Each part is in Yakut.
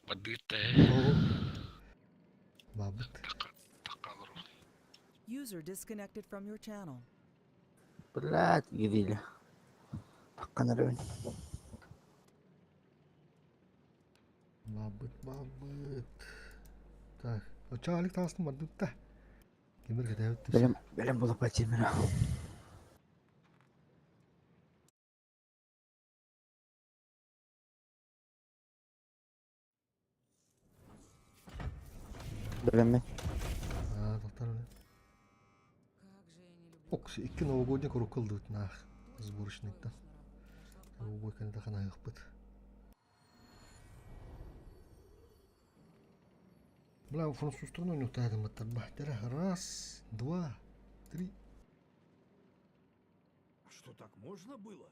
Бардыытта Оо. Баабыт. User disconnected from your channel. Блядь, гирили. Таххан эрэ Баабыт, баабыт. Так, оччоҕо таастын бардыытта. Тимир кэтэһэбит түс. Бэлэм, бэлэм буолаппа Тимир. Бэлэммин. Аа, тоқтар Окс, икки новогодний курукка ылдыбытнаах сборочниктан. Бу кэннэ ханаһыахпыт. Бля, французтарын ойнуктаатыммыттар бахтара. Раз, два, три. Что так можно было?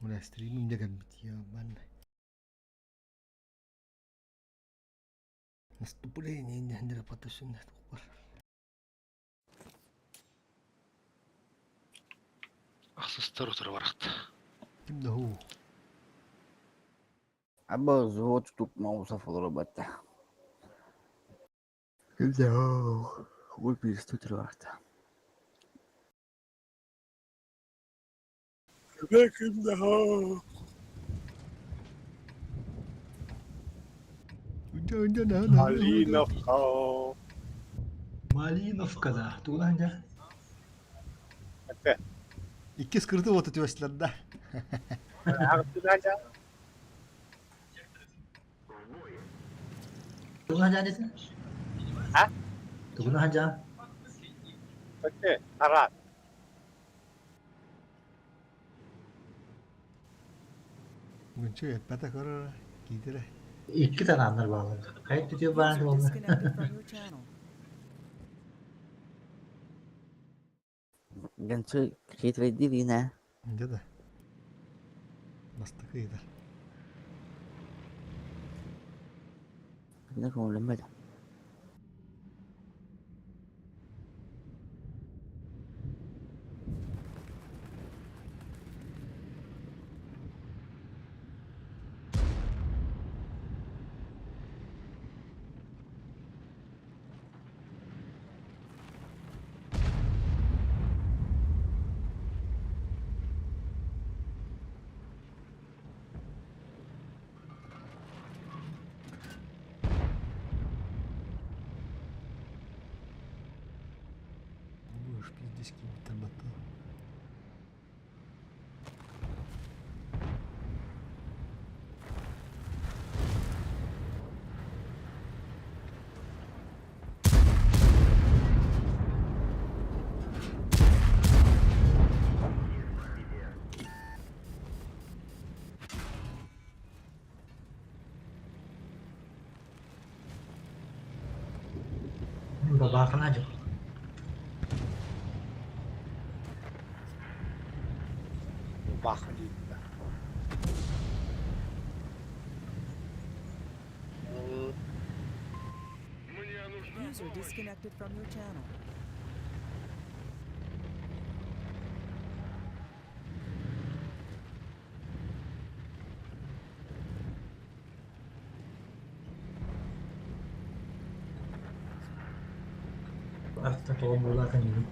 Бля, стримим дьэ кэлбит ебан. Наступление иннэһиннэрэ потусунна туппар. Ахсыстар утары барахта. Ким да хуу. Аба взвод тутуп олоробатта. Ой, перестать Малиновка. Малиновка да. Тугунан дьэ? Это. Иккис кырды вот түөслэр да. Тугунан дьэ десин? А? Тугунан дьэ? Это арат. Гүнчү эппэтэ көрөр киитирэ. Икки танааннар бааллар. Хайа түтүө баан User буолла. disconnected from your channel. Гэнчи хитрейдир гинэ. Дьэ да. Бастакы ыйдар. Кине көҥүллэммэт. Будешь пиздец киирбиттэр баттаа. Бабаахына дьэ. Бахали. User disconnected from your channel. Артта тоҕо буолаатын дии.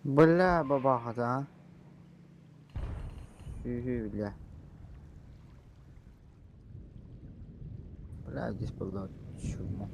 Бля, бабахата, а. Хүү-хүү, бля. Бля, здесь была чума.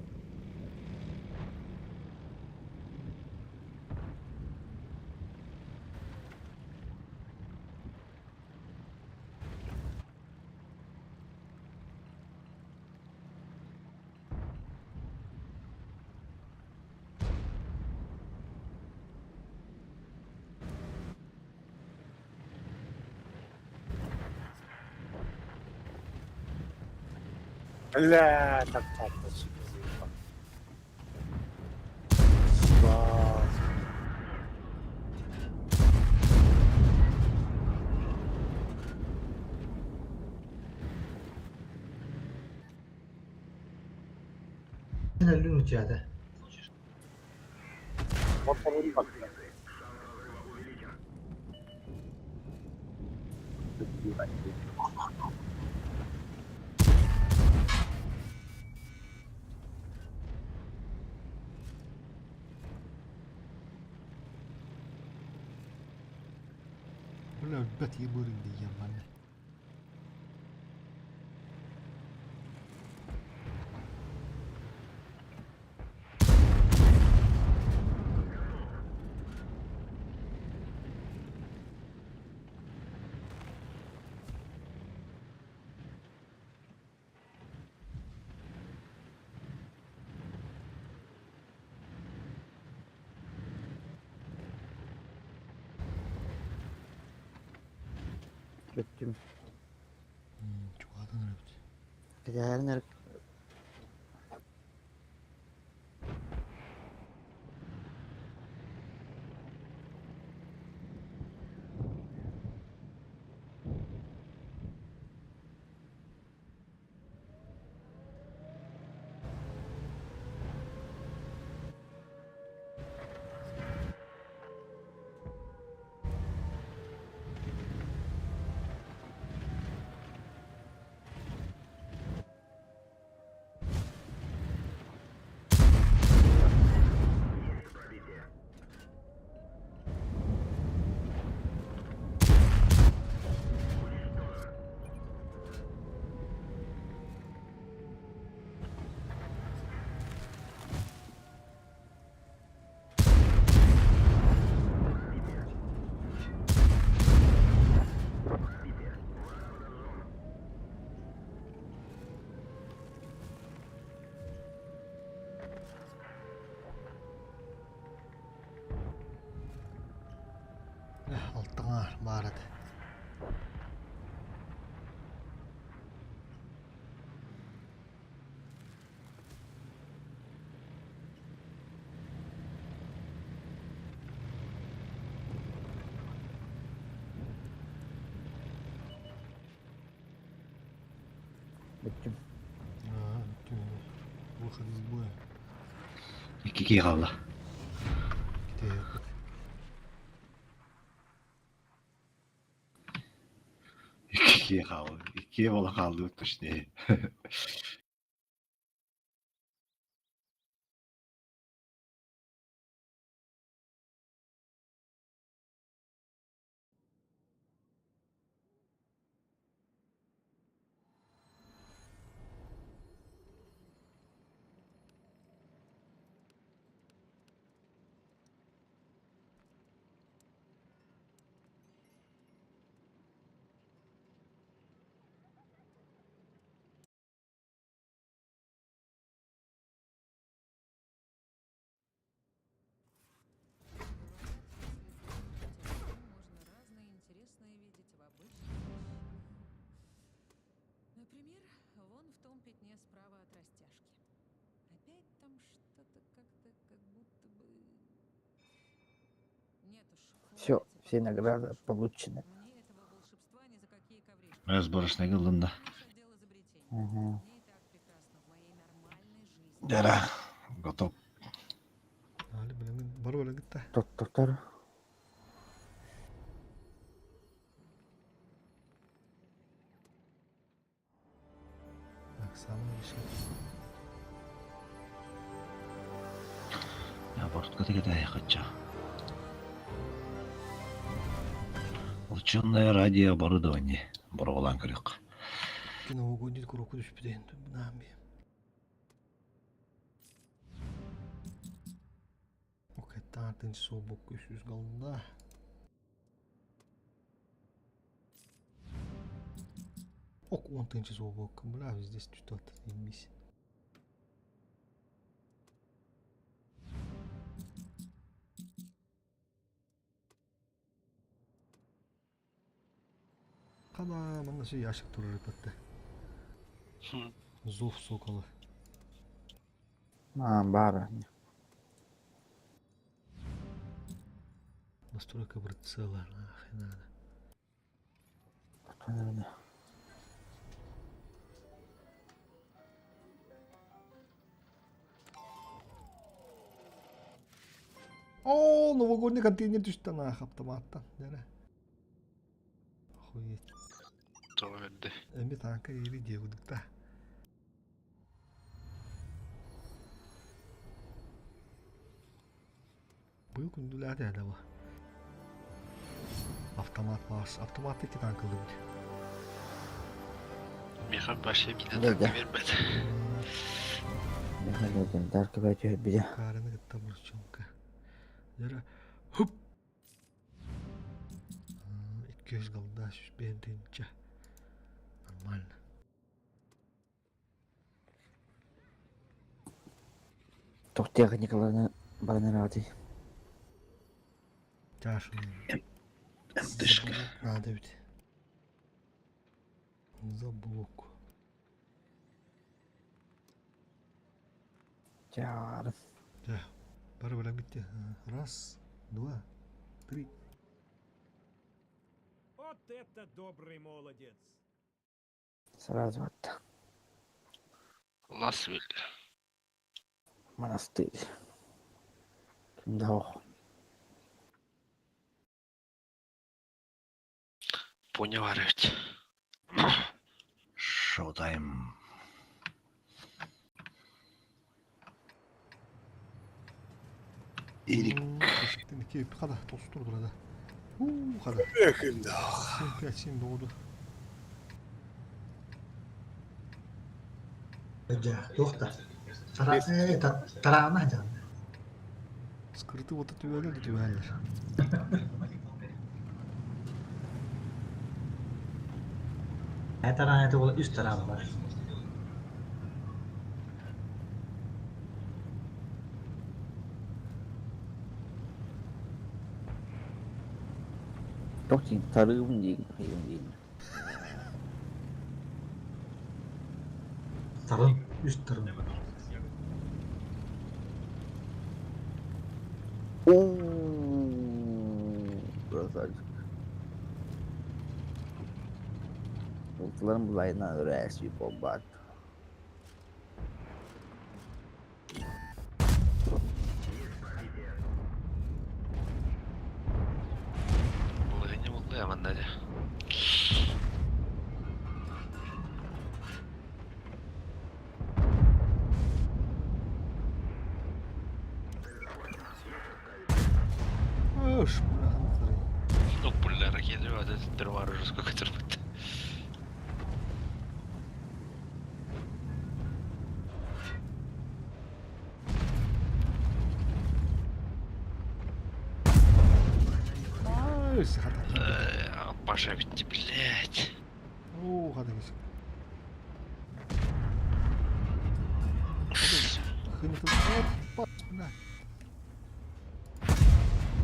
Бля, так так. Син өллүн утуйаата. Бля, өлбөт ебырын диэн манна. Бүттүм. Чугаһатан эрэбит. Кэтэһэрин эрэ Алтаҥар баар этэ. бүттүм. Аа, бүттүм. Выход из боя. Икки киһи хаалла. Китэйэппит. Икки киһи хаалла. Иккиэ буола хааллыбыт точнее. Можно разное интересное видеть в обычных вещах. Например, вон в том пятне справа от растяжки. Опять там что-то как-то, как будто бы... Нет уж, Все, хватит, все награды больше. получены. Мне этого волшебства ни за какие коврижки. Сборочный ыллым да. Наш отдел изобретений. Мгм. Мне и так прекрасно в моей нормальной жизни. Дара. Готов. Али билэҥҥин бар билэҥҥит да. Тоттор. Так, самый решил. Я бортка тегете хача. Улучшенное радиооборудование боруобалаан көрүөххэ. Киноугодник курууку түспүтэ наам Окей, собок үс голда. Ок, он тынчы собок. Бля, здесь что-то заебись. Хана, манна все ящик турар эпетте. Зов сокола. Аа, баар. Настройка прицела, нахрен надо. Надо. О, новогодний контейнер түстэ нах автоматтан. Дәрә. Охуеть. Тоҕо берди. Эми танка ери диэгудукта. Быйыл күндүлээтэ эдэ Автомат баас. Автомат икки танкылыбыт. Миэхэ вообще мина Да, танка да. биэрбэт. Легендарка бөтө бile. Караны кытта бурчонка. Дәрә. Хуп. 200 голда, 105 Нормально. Тох техникаларны баранарати. Чашын. МТшка. Надо ведь. За блок. Чаар. Да. Бары бара битте. Раз, два, три. Вот это добрый молодец! Сразу вот. Ласвель. Монастырь. Да. Понял, ведь. Showtime. Эрик. Iki kada tostur burada. Uuu kada. Sin doğdu. Дьэ, туох да. Тара тараана дьан. Скрыты вот түбәлер de түбәлер. Э тараана это ол үс тараан бар. Тох чинь тарыгын дейін, қиын дейін. Тарын, үс тарын. Ooo, красавчик. Ултыларын булайынан рәсми бомбат. Булыгыня булды яманда дьэ. Öş, бля, Ну, бля, ракеты вот этот дрова уже сколько турбут. Ай, хата. Паша ведь, блядь. Оо, хата кесик. Опа, бля.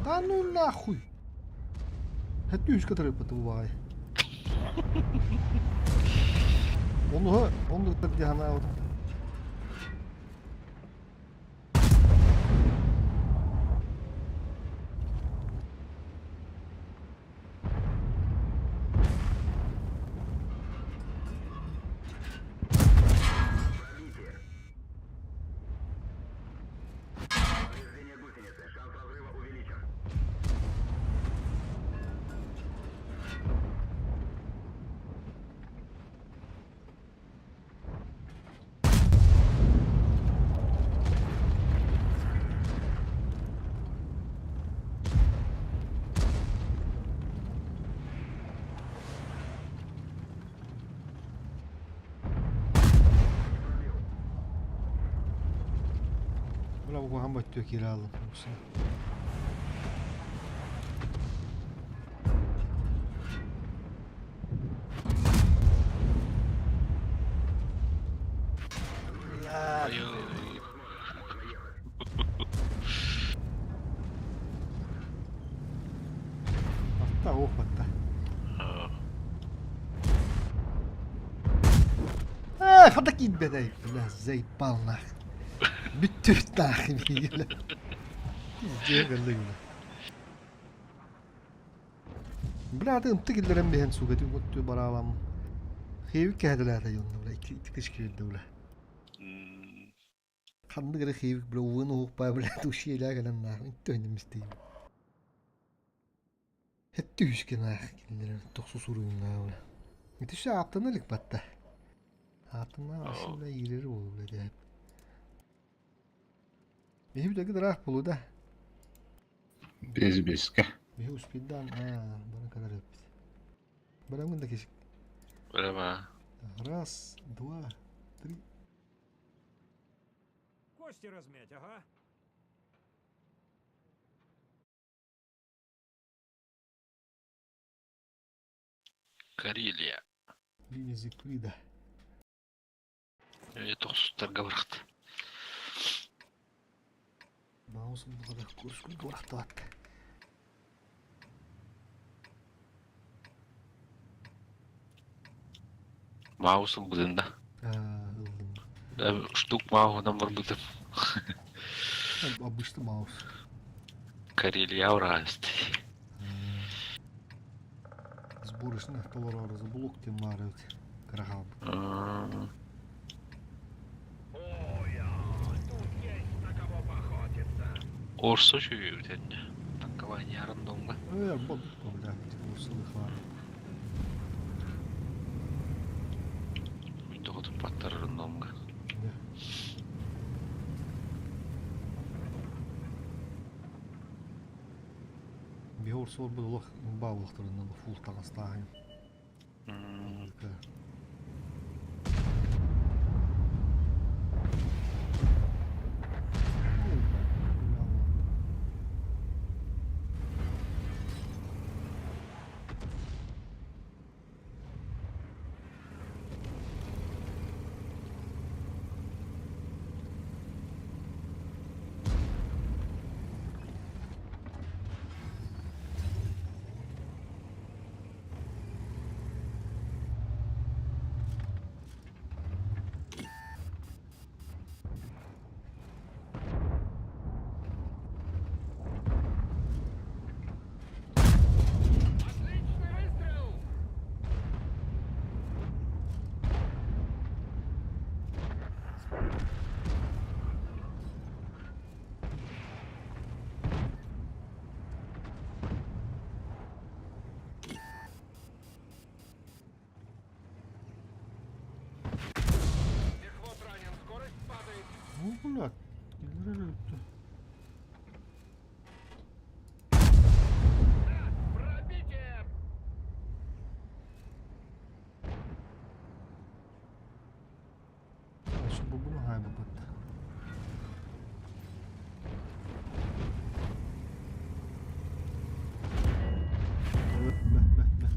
Да ну нахуй. Это үс который потубай. Onu onu da bir hana Уһаан бөттүө киирэ ааллым. Батта, ох, батта. Э, хата киирбэтэй. Бля, заебал нах. Бүттүбүт нах бля. Пиздец кэллэ бля. Бля, аты ымты киллэрэн биһэн сука түн бараалам. Хейвик кэһэтэлээтэ юнна бля, икки тысяча киирдэ бля. Ханнык эрэ хиибик бля уун уһукпаа бля тушиэлээ кэлэн наах үттөөнүм истиим. Хэтти үскэ наах кинилэр тохсус уруйуннаа бля. Ити все ааптана илик батта. Ааптана вообще бля иирэр буолу бля дээп. Биһи бүтэги дыраах булу да. Без беске. Биһи успейдаан аа бары калар эппит. Барамын да кисик. Браво. Раз, два, три. Кости размять, ага. Карелия. Линия Зигфрида. Тохсуттарга барахта. Маусым бұғада көріскүл барахталатты. Маус ылбытын да. Ылдым. Штук мауһунан барбытым. Обычный маус. Карелия ураасты. Сборочный толору блок тем баар эбит. Кыра хаалбыт. Орсо үчүгэй Танкование рандомга. Э, бот, бля, орсолых баар. Мин тоҕотун паттар рандомга. Биһи орсолор бу олох имба буолуохтарынан фул таҥастааһын. Ну, блядь, өлүптү. Бу хаайбыппыт. Бэт, бэт, бэт.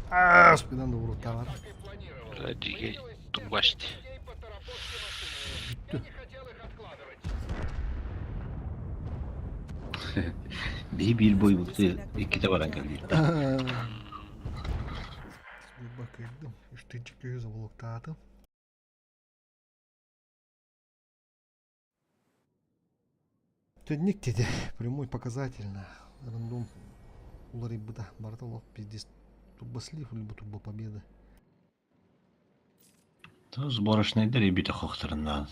Ааспынан да уруттаабар. Дьигэ тумбашты. Бүттү. Биһи биир бойбуту иккитэ баран кэлбит. Бакырдым. Үстүнчү көһү заболоктаатым. Түннүк диде прямой показательно. Рандом уларыйбыта. Барыта олох пиздец. Турбослив либо турбо победа. То сборочнайдар эбитэ хохторуннаан.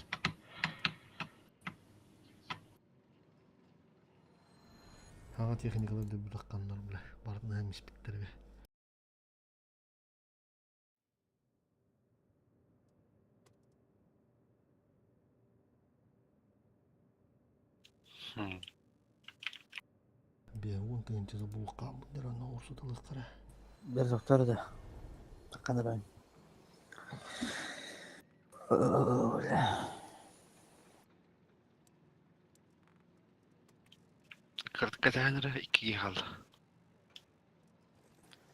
Аҕа техникалар да бырахханнар бля. Барытын испиттэргэ. Биэ уон тыһыынча булуоххаалбыттар онно уурсуталыахтара. Бэр доктор да. Такканыран. Кыртыкка эрэ иккигэ хаалла.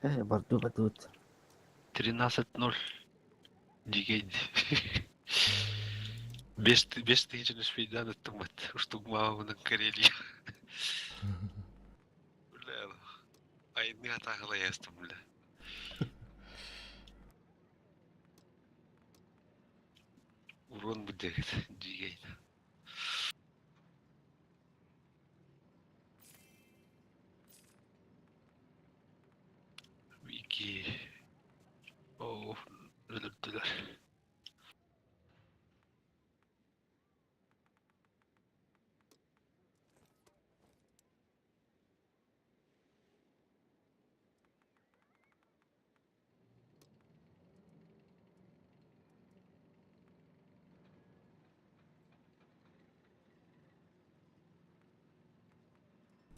Э, барду батут. 13-0. Дьигэйди. 5000 успейдан ыттыммат. Устугмаабынан Карелия. Бля, айны атаҕалайастым, бля. Урон будет, дьигейн. Вики. О, өлөрдүлэр.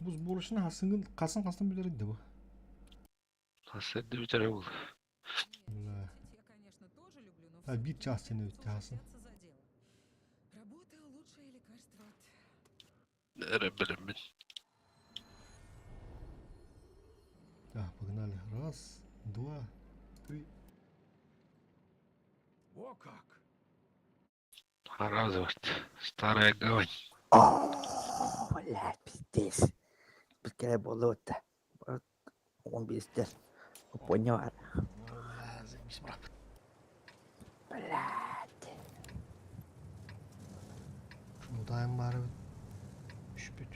Бу сборочный хасынгын хасын хастан билэрин да бу. Хасырды бүтэрэ ол. Бля. Я, конечно, тоже люблю, но А биир чаас сен өттө хасын. взяться за дело. Работа – лучшее лекарство от Эрэ билэммин. Так, погнали. Раз, два, три. О как! Харазовать. Старая гавань. О, блядь, пиздец. Биккere буолуота. Он биистер. Понял. Бля, заебись, брат. Блядь. Шумутайым бары үшпүт.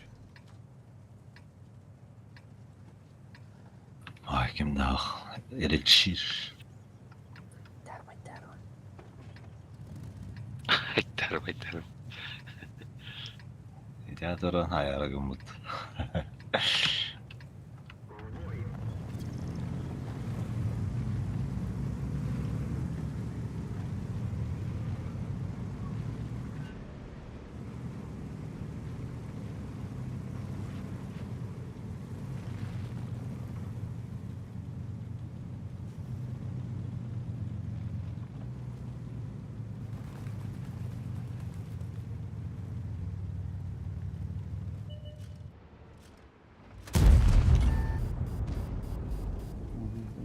Ай, кимдаах эречир. Дармай, дармай. Айтарым, айтарым. Театрын хайара гыммыт.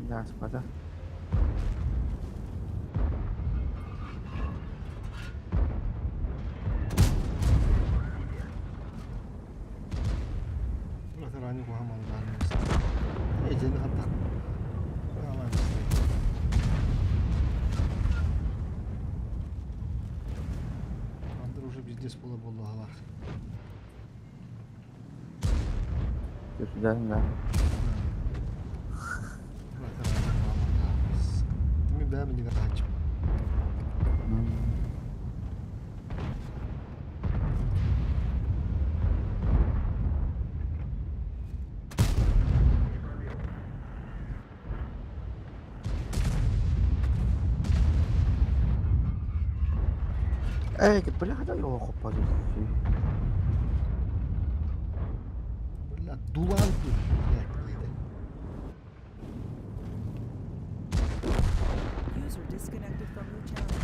Да, спада. Брат, ранее кухаман Эжени хаттак. Андыр уже пиздец була боллагалар. Сюда, да. Брат, ранее кухаман Тими бәмі неге тачып. Эй, ты бля, да его хопа. Бля, дулан блядь, дейді. User disconnected from your channel.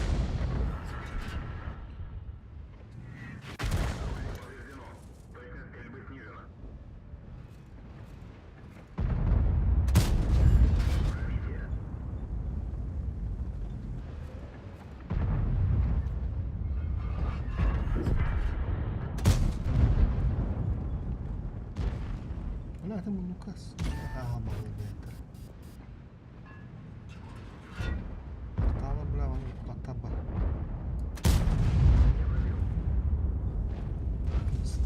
Хаамалыы бэйэтэр. Артаалар бля оны баттар. Пиздец.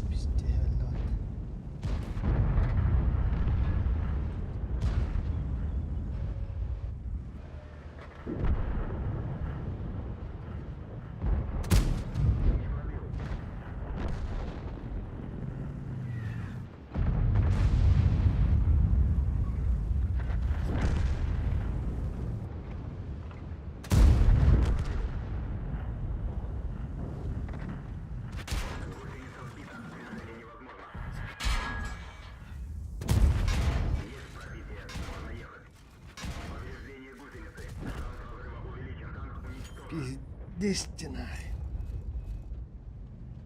Пиздец нахуй.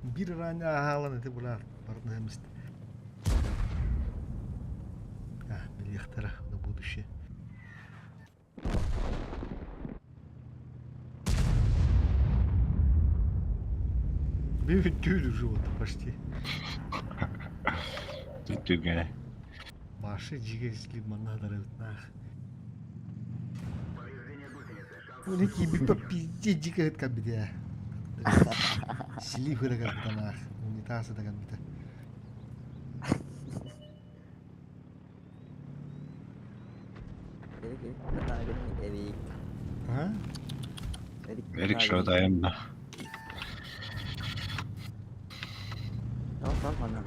Биир ранее аһаалан ити була барытын эмист. А, билиэхтэрэ на будущее. Бүттүр уже вот почти. Түттүгэ. Башы жиге манна нах. Ули кибит по пизде дико это кабите. Слив это как нах. Унитаз это как бите. Эрик, Эрик, Эрик. А? Эрик. Эрик шоу дайым да. Tamam tamam bana.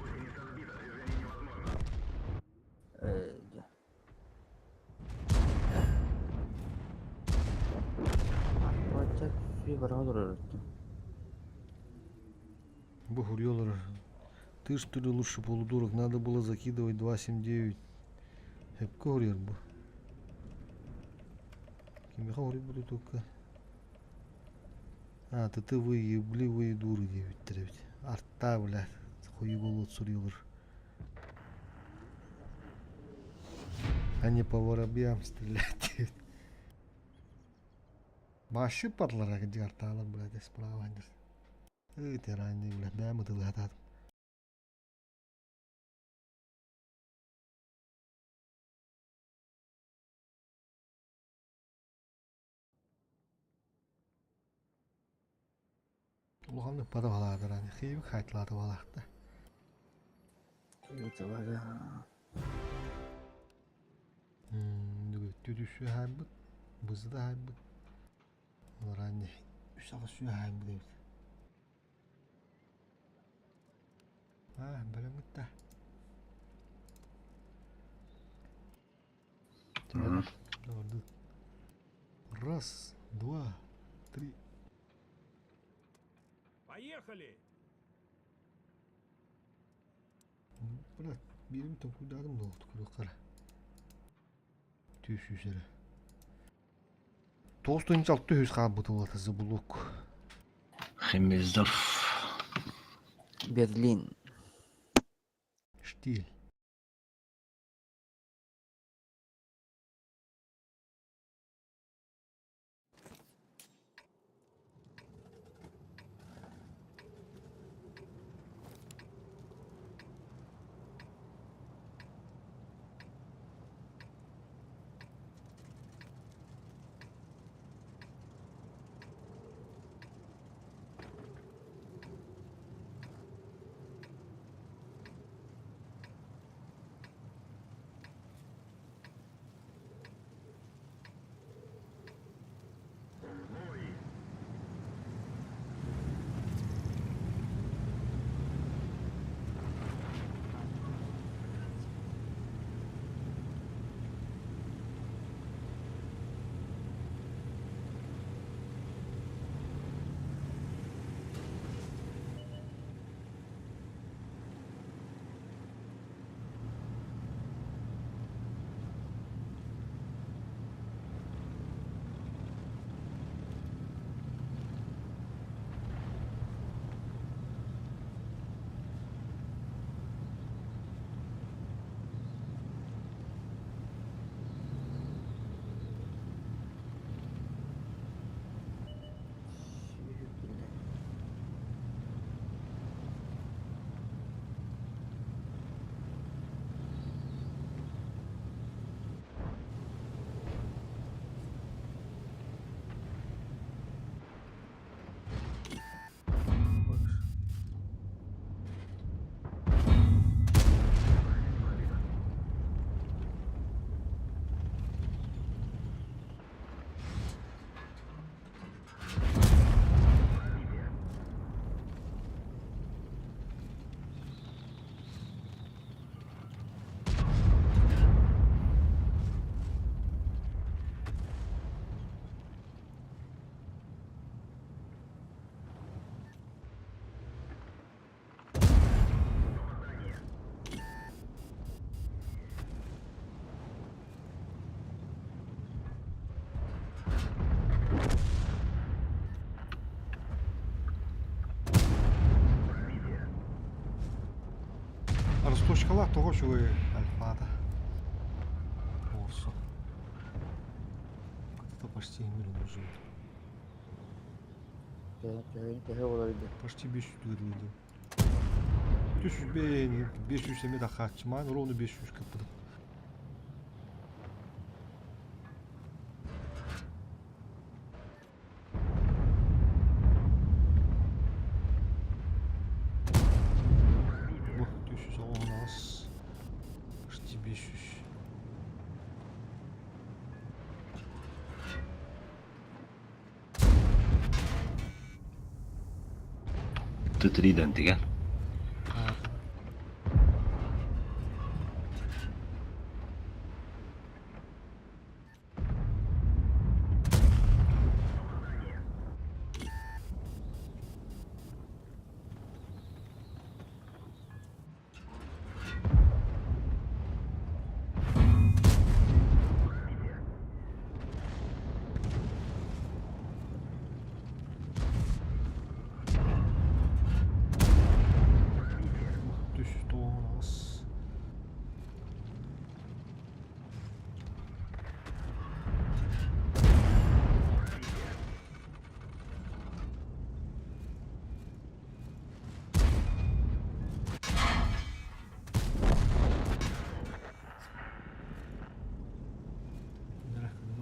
Ee, Бача сүй бараа олорор. Бухурьолор. Ты что ли лучше полудурок? Надо было закидывать 2.79. Хепко хурьер бу. Кимиха хурьер буду только. А, ты вы ебливые дуры 9 Арта, блядь. Хуеболот сурьолор. А не по воробьям стрелять. Башы падлара где арталар, блядь, справа. Эй, ранний, блядь, бэм ытылы. Улаханнык бада балаадыр ани хиби хайтлаады балаахта. Нүгө түдүшү хайбыт, бызы да хайбыт. Олар ани үс ага сүү хайбыт дейбит. А, бөлөмүт да. Раз, два, три. Поехали! Брат, бирим токуйдадым да кара. Түшүсөрө. 9 600 хаалбыт улатызы булук. Химмельсдорф. Берлин. Штиль. Кареткалаах тоҕо үчүгэй альфата. Орсо. Это почти миллион живет. Төһө болар иде? Почти 500 түгәрилди. 300 500 эме да хааччымаан ровно 500 кыппытым. Бу 318 почти 500. Т3 деген. 398.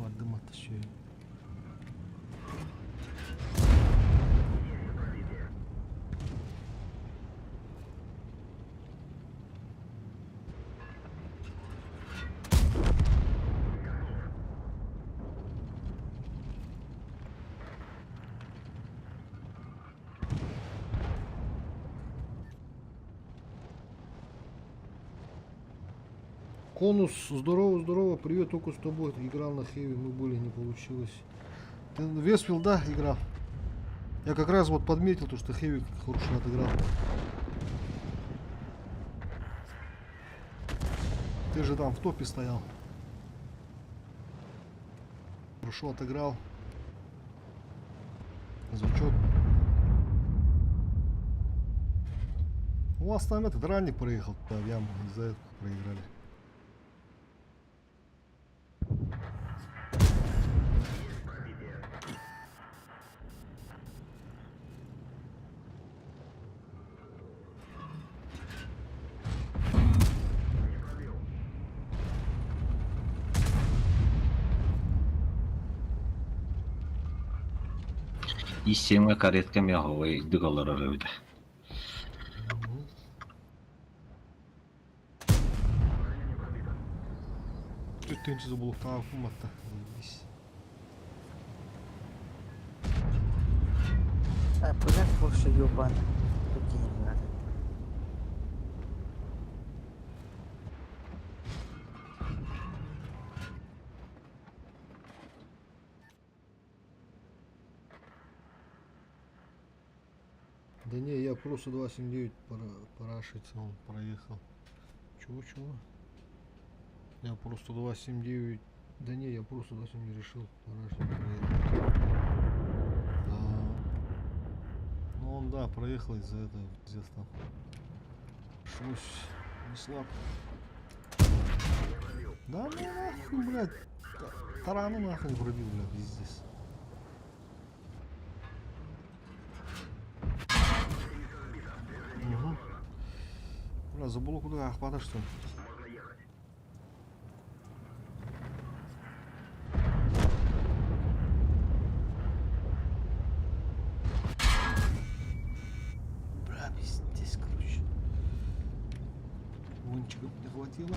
Adım atışıyor. Конус, здорово, здорово, привет, только с тобой играл на Хэви, мы были, не получилось. Ты Весфилд, да, играл? Я как раз вот подметил то, что Хэви хорошо отыграл. Ты же там в топе стоял. Хорошо отыграл. Зачет. У вас там этот ранник проехал туда в яму, из-за этого проиграли. Истинный каретка мяговый дыгалар öyle. Түттүнчү булуктаах куматта. Заебись. А, бля, больше ёбаный. Тут не надо. Да не, я просто 2.79 парашить, он проехал. Чего-чего? Я просто 2.79... Да не, я просто 2.79 решил парашить проехал. Да. Ну он, да, проехал из-за этого, пиздец там. Пришлось не сладко. Да ну нахуй, блядь. Тарану нахуй пробил, блядь, пиздец. Угу. Бля, забыл куда охвата, что ли? Бля, пиздец, короче. Вончиков не хватило.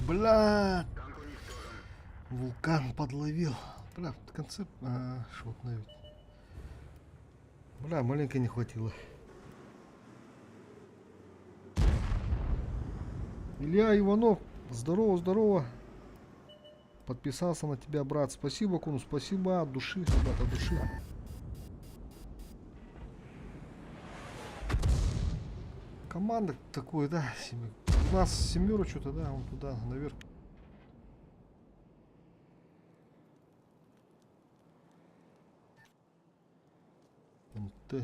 Бля! Вулкан подловил. Бля, в конце... А, шотная ведь. Бля, маленько не хватило. Илья Иванов, здорово, здорово. Подписался на тебя, брат. Спасибо, Куну, спасибо от души, ребята, от души. Команда такой, да, у нас семера что-то, да, он туда, наверх. МТ.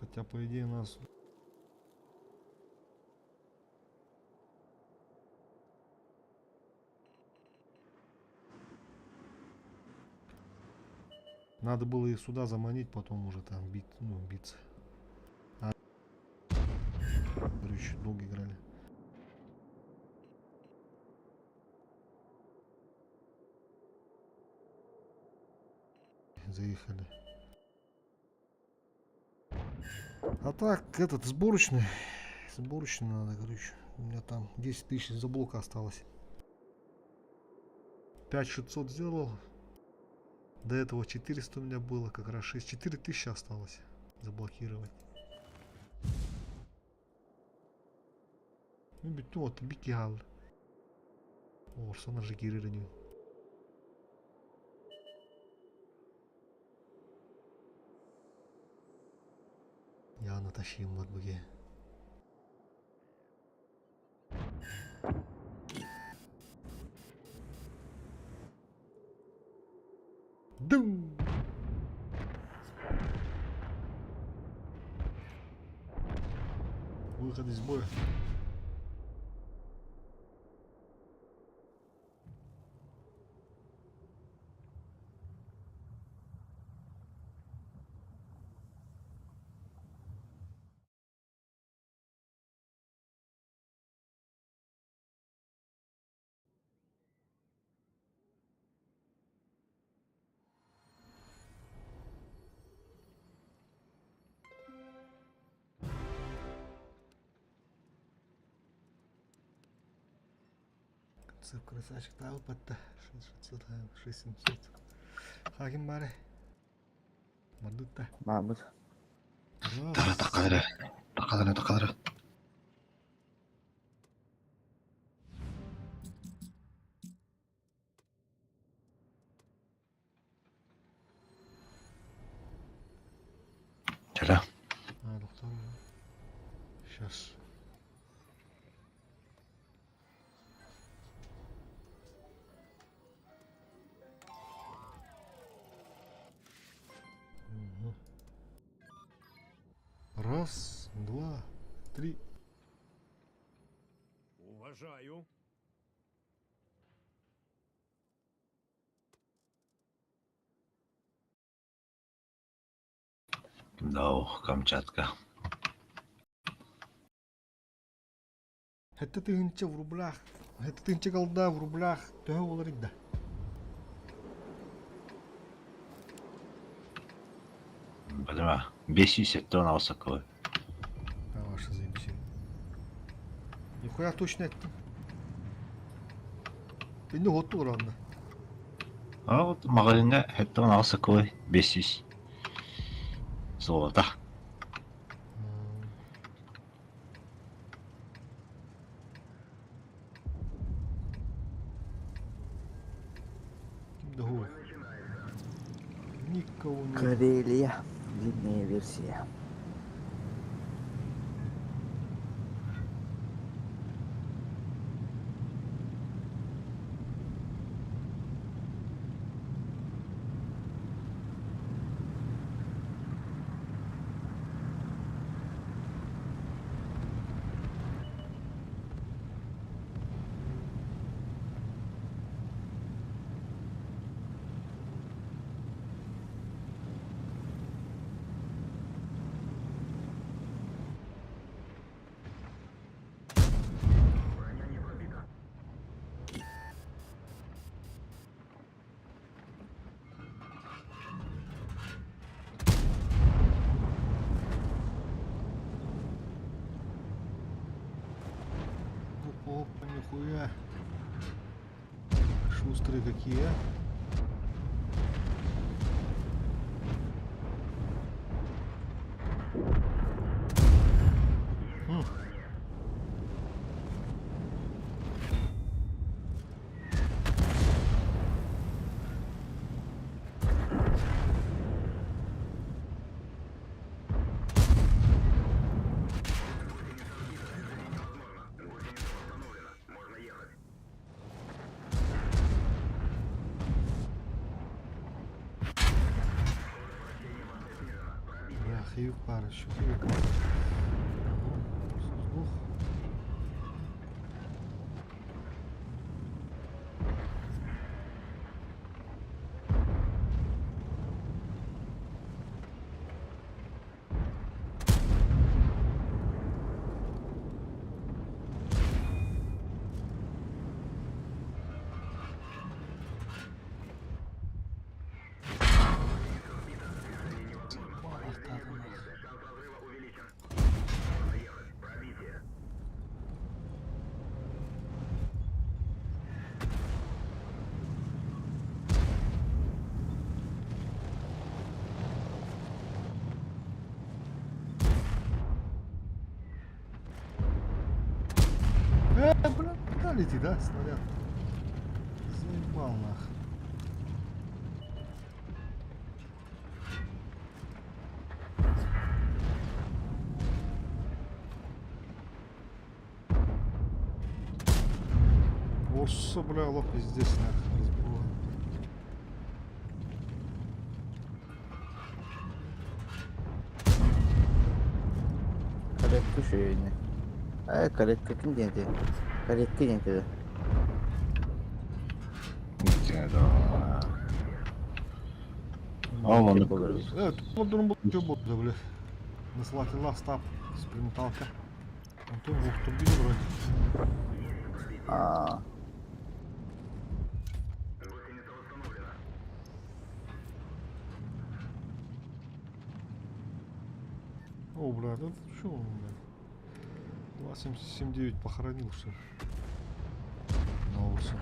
Хотя, по идее, нас... Надо было их сюда заманить, потом уже там бить, ну, биться. А, короче, долго играли. Заехали. А так, этот сборочный. Сборочный надо, короче. У меня там 10 тысяч за блока осталось. 5600 сделал. До этого 400 у меня было, как раз 6. 4000 осталось заблокировать. Ну, бит, вот, бикиал. О, что же кирилли. Я натащил вот буге. Дум! Выход из боя. Концеп красавчик тағы патта. 6600, 6700. Хаким бары. Мардутта. Мамут. Тара такадыра. Такадыра, такадыра. Чара. А, доктор. Сейчас. Мгм. Раз, два, три. Уважаю. Да, ох, Камчатка. Это тысяча в рублях. Это тысяча голда в рублях. Төһө болар да. Понимаю. 500 тонн алсакова. А ваша заебись. Нихуя точно это. Beni hottu oranla. А вот магазинга хеттон алсакова 500. Золото. Ким да хой? Никого нет. Карелия. Длинная версия. Шустрые какие, а? Хм. Бля, хивик пара еще, хивик. Ага, сдох. Бля, куда летит, да, снаряд? Заебал нах. Орса, бля, лох пиздец нах, разбила. Калетка үчүгэйини. Ээ, калетка ким диэн этэ? Калетка диэн этэ. Ол ону Э, тут дурун был, бля. Наслателла стап, спринталка. Антон турбину вроде. Аа. О, бля, да что он, бля? 2.79 похоронил, что ли? На улице.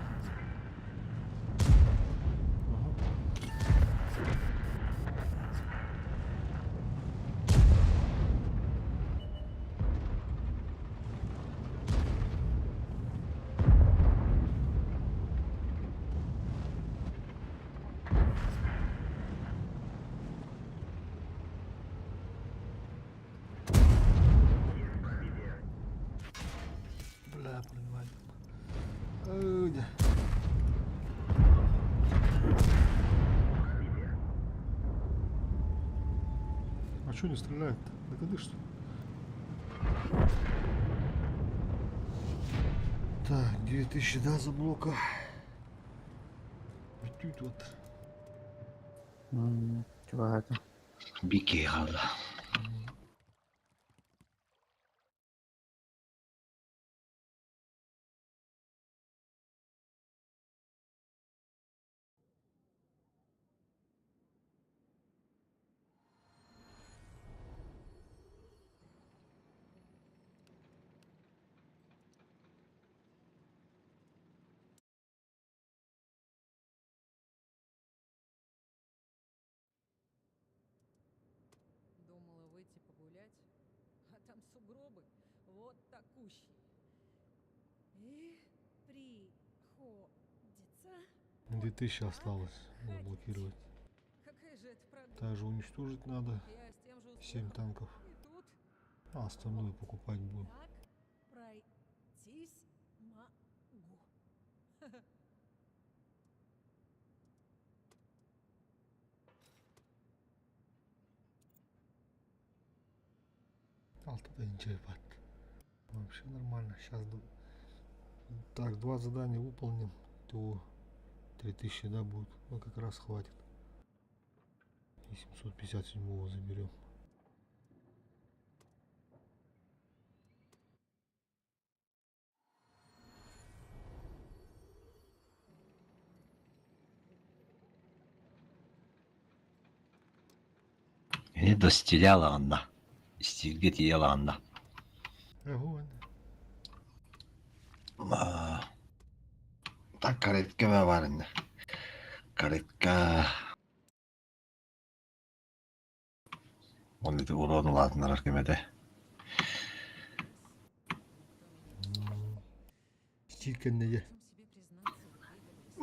Ага. Бля, понимаю. Ой, да. А что не стреляет-то? Да что ли? Так, 2000, да, за блока. Тут вот. Чувака. Бики хаалла. Думала выйти погулять, а там сугробы вот такущие. И приходится... 2000 вот осталось так заблокировать. ходить. Какая же это прогулка? Также уничтожить надо Я с тем же 7 успехом танков. И тут А остальное покупать будем. так пройтись могу. Алта бат. Вообще нормально. Сейчас так, два задания выполним, то 3000, да, будет. Ну, как раз хватит. И 757 заберем. Ini да стреляла анна. Стилге тиела анна. Огонь. Аа. Так каретка баар иннэ. Каретка. Ол ити уруон улаатыннарар кэм этэ. Стиль кэннэ дьэ.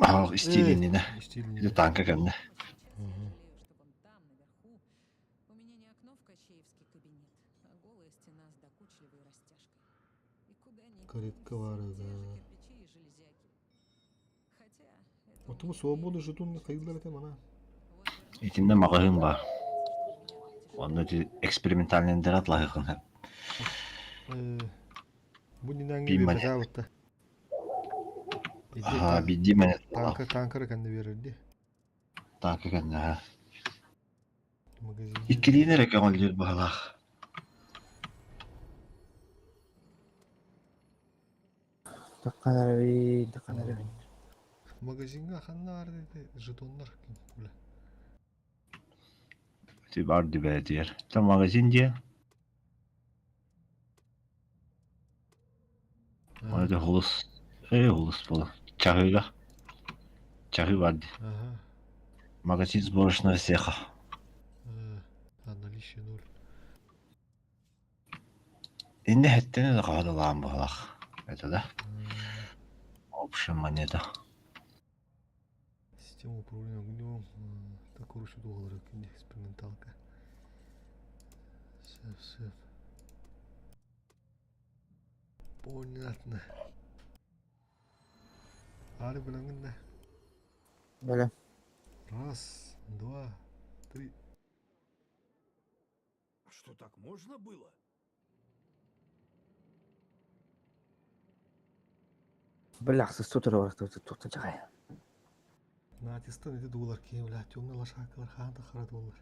Аһаҕас истиил иннинэ. Истиил Ити иннинэ. танка кэннэ. Ага. У меня не окно в Кощеевский кабинет, а голая стена с докучливой растяжкой. И куда ни Каретка кинься, баар те же да. кирпичи и железяки. Хотя это у Оттон меня свобода временное жетонна хайыыллар этэ жительство. мана. Вот вернусь Итиннэ маҕаһыын баар. что у меня тут тяжело. Онно ити экспериментальнайдары атлаһыаххын сөп. Э, бу нинээҥҥи Биир монет. биэрбэтээбитта. Иди Аһаа, биирдии монет буолла. танка танкара кэннэ биэрэр дии. Танка кэннэ аһаа. Магазиҥҥа Иккилиин эрэ көҥүллүүр быһалаах. Таххан эрэбин, таххан эрэбин. Магазиҥҥа ханна баар ити жетоннар бля. Ити баар дибээтигэр. Там магазин диэ. Оны да холус. Э, холус буолан. Чаһыыга. Чаһыы бар дии. Ага. Магазин сборочного цеха. А, наличие ноль. Иннэ хэттэн да хаһан быһалаах. Это да? Общая монета. Система управления огнем. Так, короче, доллары, эксперименталка. Сеф, сеф. Понятно. Ары билэҥҥин да. Бэлэм. Раз, два, три. А что, так можно было? Бля, сутра тута чай. Натистан ити доллар киһи, бля, темный лошадкалар хаан тахара доллар.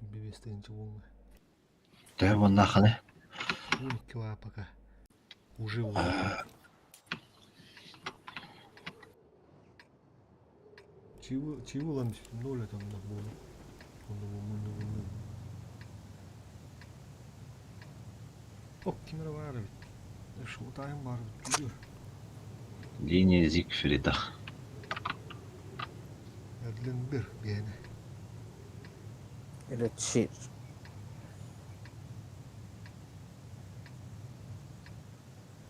Бибестенчи буолла. Төһө буоннааххыный? 12 баа пока. Уже буолла. Чего, чего лан ноль там на буолла. Онно буолла. Ок, кимэрэ баар эбит. Шоу-тайм баар эбит. Линия Зигфрида. Эрлинбер биэнэ. Речи.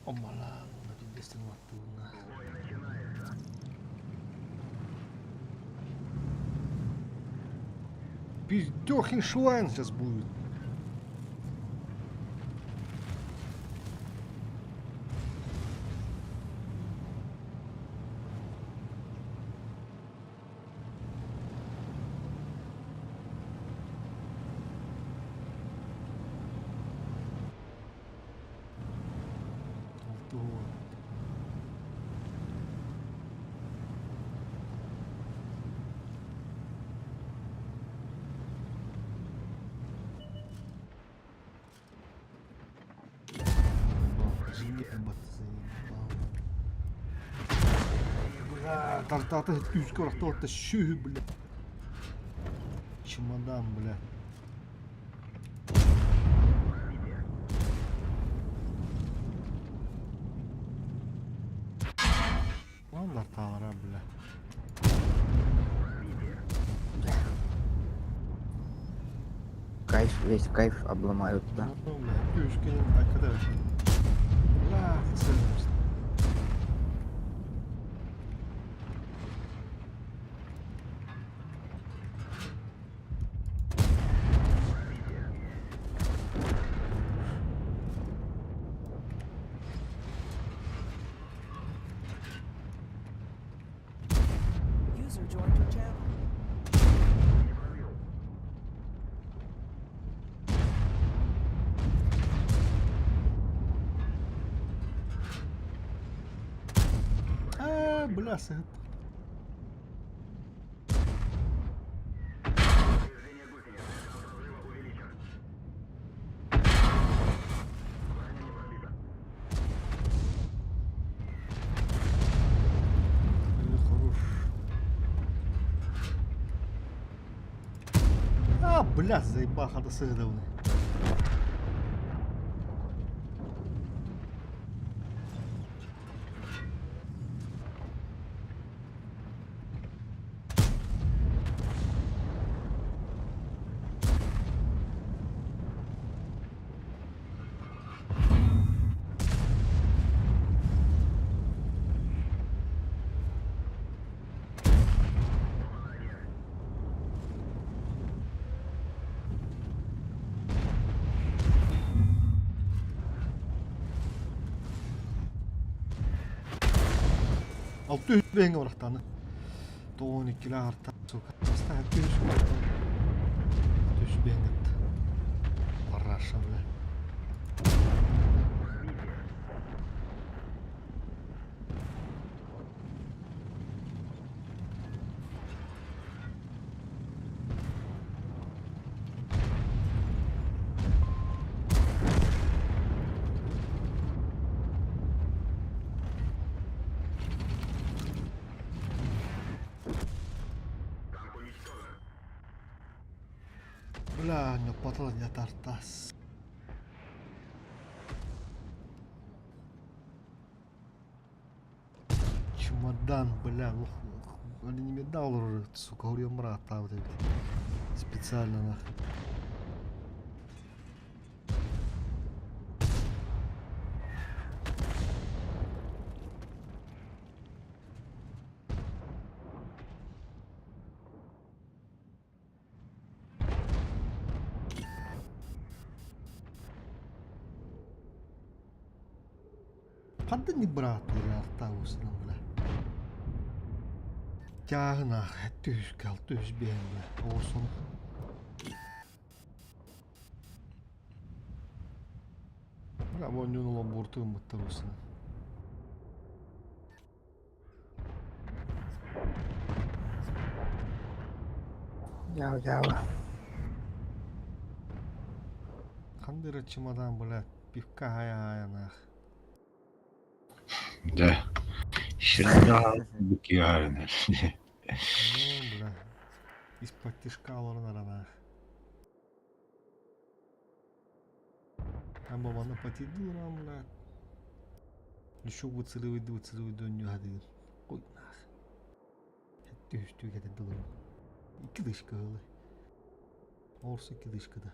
Омалаан, биирдэстэн баттыылына. Пиздёхин Шуайн сейчас будет. Алтуон. Заебал. Бля, тартата күүскэ орохтоотта сүһү, бля. Чемодан, бля. Lan тартаалара, бля. Кайф, весь кайф обломают, да. Ну, бля, күүскэ айкада. Бля, сылымс. User joined your channel. А, бля, сыт. Хорош. А, бля, заебал, хата сыгдавны. Алты үс бэйэҥэ барахтааны. Тоҕон иккилээх арта сука. Баста алты үс Алты үс бэйэҥ атта. Параша, бля. Бля, ньоппотол ньатартас. Чемодан, бля, ну, они не медал уже, сука, говорю, мрата вот эти. Специально нахуй. Хантан бырааттыыр артаабысынан бля. Тяһынаах түһүскэ алты үс биэн бля. Оҕусон. Бля, бу онньун оломбурту ыммыттар усына. Дьаабы дьаабы. Хандыра чемодан, бля, пивка хая-хаянаах. Да. Ширда букиарны. Ну, бля. Из-под тишка олорон аранаах. Амба манна патидурам, бля. Еще выцелывай, выцелывай, донью хады. Ой, нах. Түстүү кэтэн дылырым. Икки дышка ылы. Орсу икки дышка да.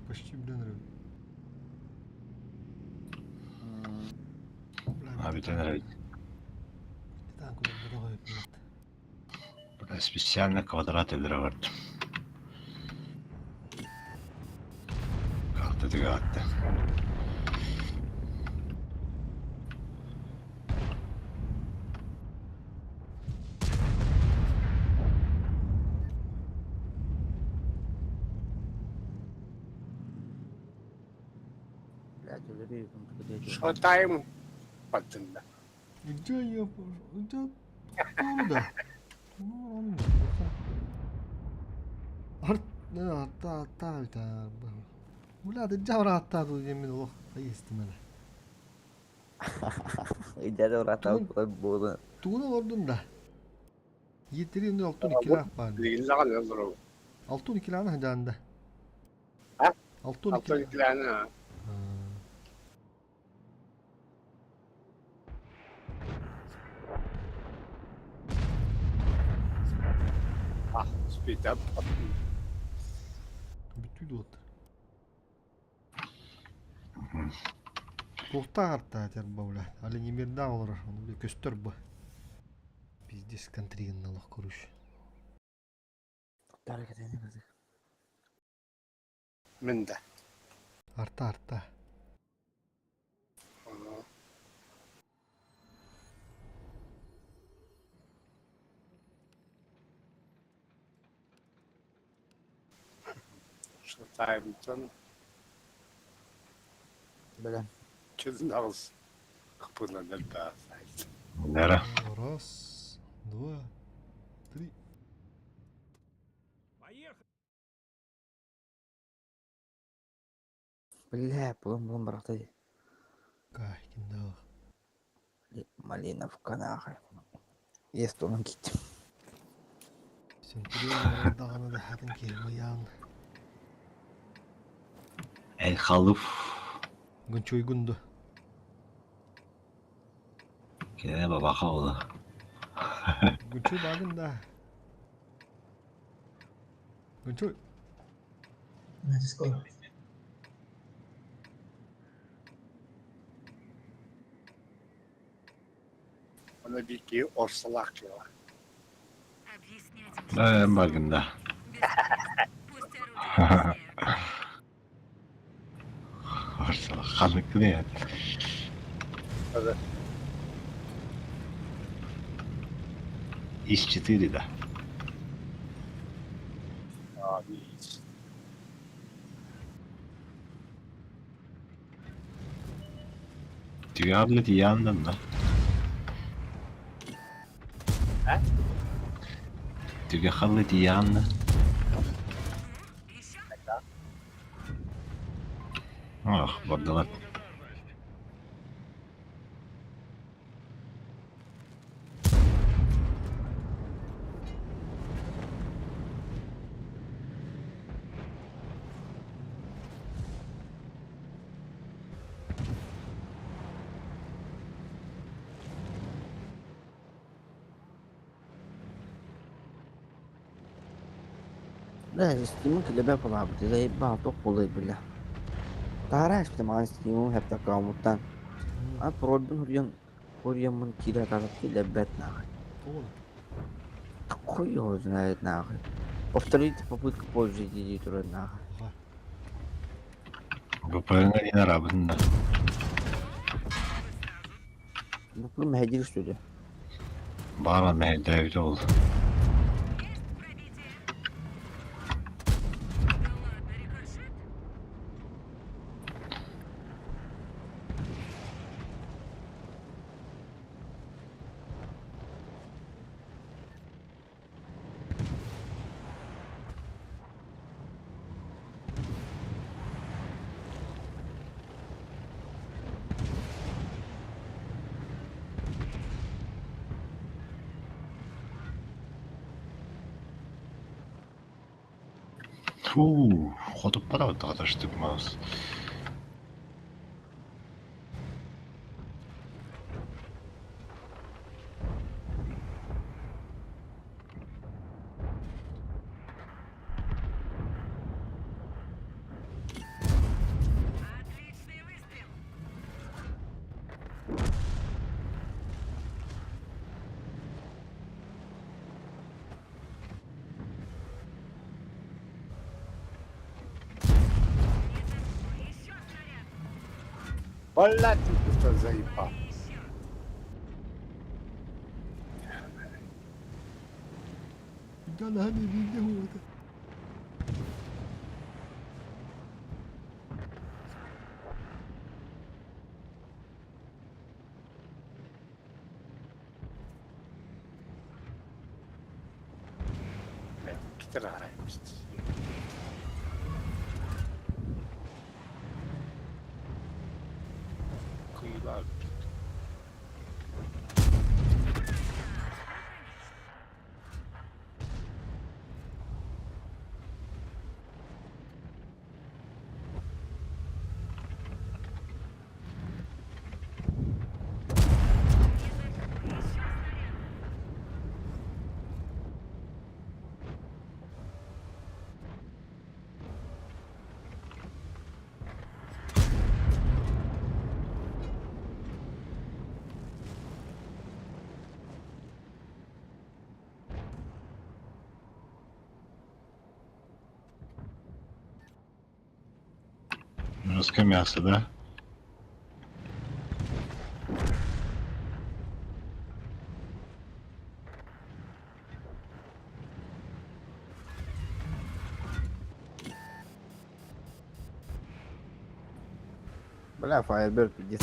Почти блин рыб. А бүтэн эрэ. Танк давай, блядь. Бля, специально квадрат өлөрө бардым. Карта тыгаатты. Блядь, өлөрүү курдук Шотайм баттында. Где я пошел? Где? Да. Ну, Арт, та, та, та, Бля, ты джавра аттаду диэммин олох истимэлэ. Идэрэ урата буолан. Тугун олордун да. Иеттерин алтын иккилээх баар. Билигин даҕаны олоробут. Алтын иккилээн сыдьаанда. А? Алтын Алтан иккилээн. иккилээн Ah, speed up. Бүтүү дуот. Туохтаах артаа терба бля. Али немердаах олорор. Ону бля көстөр бу. Пиздец контригин олох көрүш. Тары кэтэнэ кызык. Мин да. Арта арта. Шотаймтан Бэлэм. чүдүн аҕыс кыпынан элбээх Нера. Раз, два, три. Поехали! Бля, булан булан барахта дии. Кай, кимдах. Малиновка нахуй. Есть он кит. Сентурион даҕаны да хатын киһи Эл халыф. Гынчуйгунду. Кине бабаха ола. Гүнчүй баагын да. Гүнчүй. Let's go. Оны бики орсалаах дьыала. Э, баагын да. Ханыккын Ис-4 да. Түйәбіні тияндан да. Түге халлы тиянна. Ах, бардылар. Бля, Steam'in klebe yapalım Заебал, тоқ болай бля. Таһара испитим аан Steam'im хэп аккаунтан. А парольбун хуруйан хуруйаммын киирэ атаҕыт киллэрбэт нахуй. Тоҕо? Хуй его знает нахуй. Повторите попытку позже дии турар нахуй. Ага. БПН не арабын да. Бу мэһэдиир что ли? Бааран мэһэйдээбит ол. Фу, хотуппара тағаташтык маас. Блядь, ты что заебал. Да нами видео это. Китер Кыйла. Русское мясо, да? Бля, Firebird пиздец.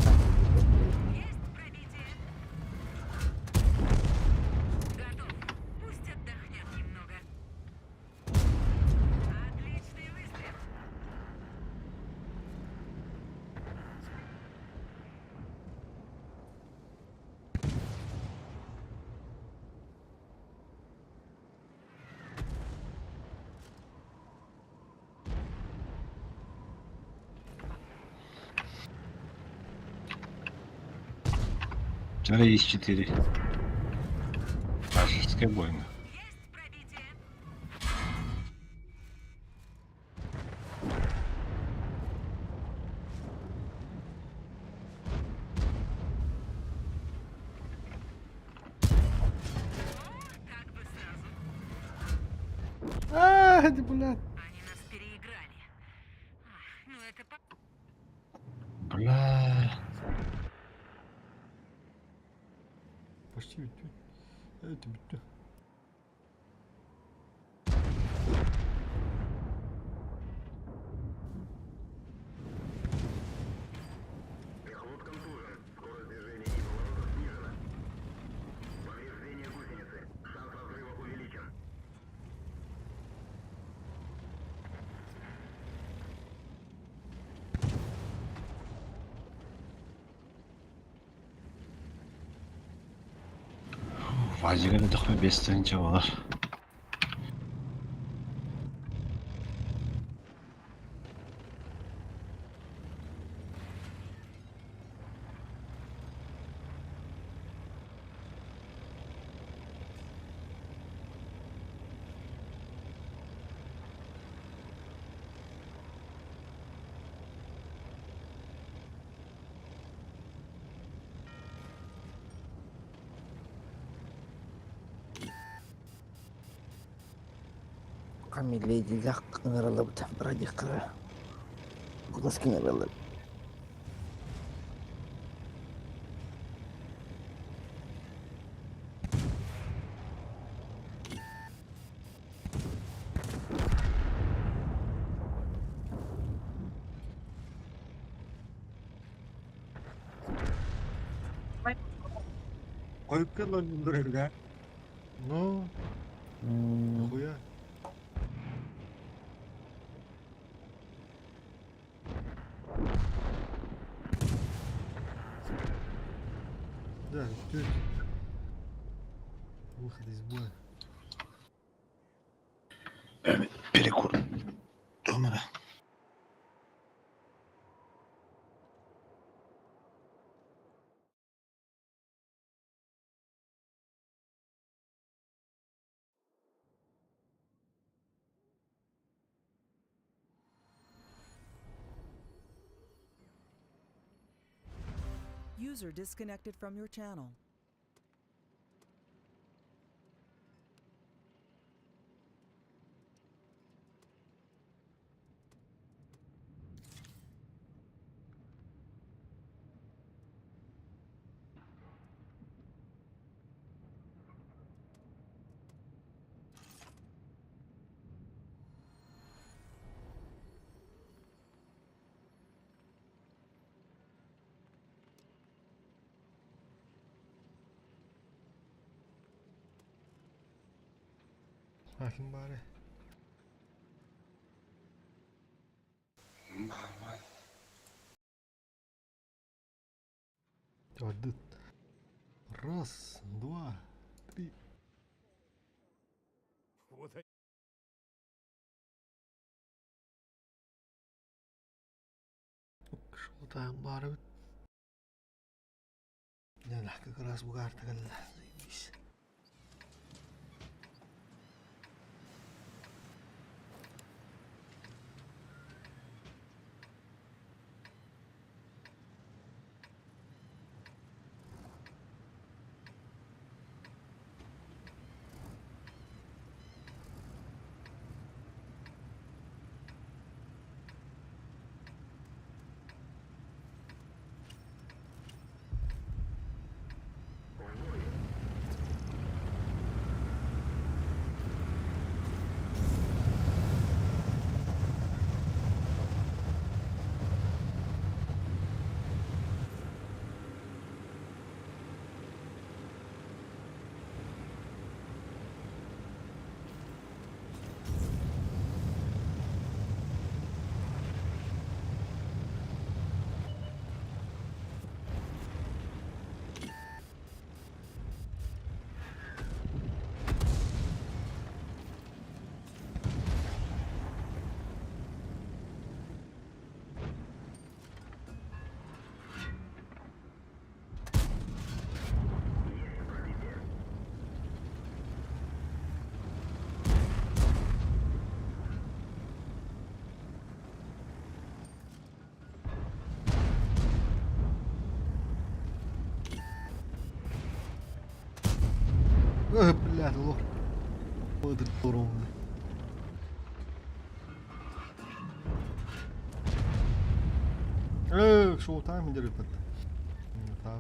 Вчера есть четыре. Классическая бойня. А, ты, блядь. Бля. Почти ведь. Это бит. Вазига да дохме без тыһыынча буолар. Камилейдилэх ыҥырыллыбыт радиохтара кылгас кэҥэрэллэр. Ну, нахуя? Да, тетя. Выход из боя. Перекур. Думаю. User disconnected from your channel. Ахим бары. Один. Раз, два, три. Вот Шолтайым бары. Не, как раз бугарта Заебись. Эх, блядь, лох. Этот ровно. Эх, шоу-тайм делает. Так.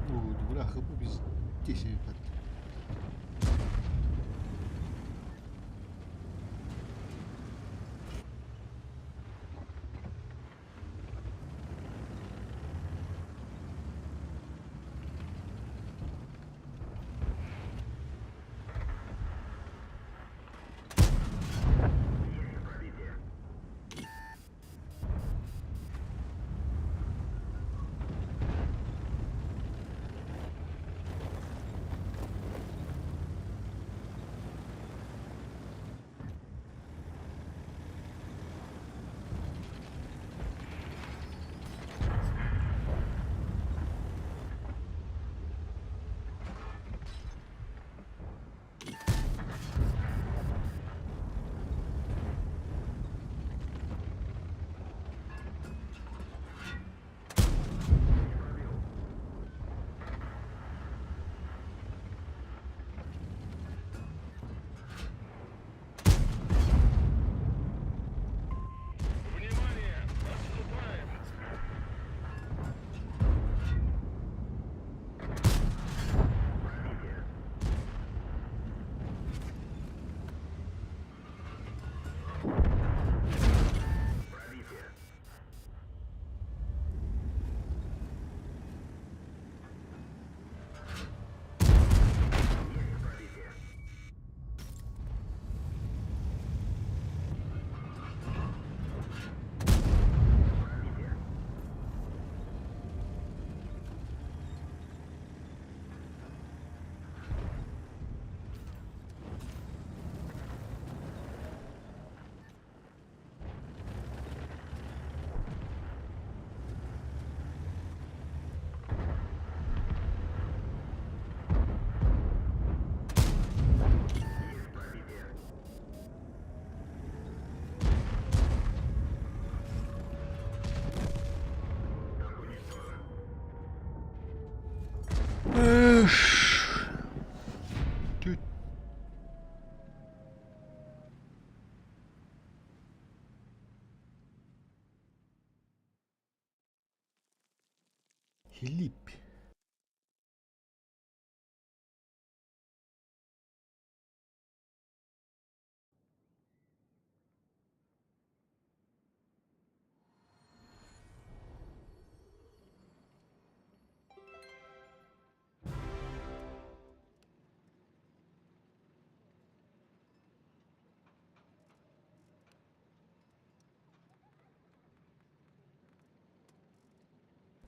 Ой, бляха, без 10 ребят.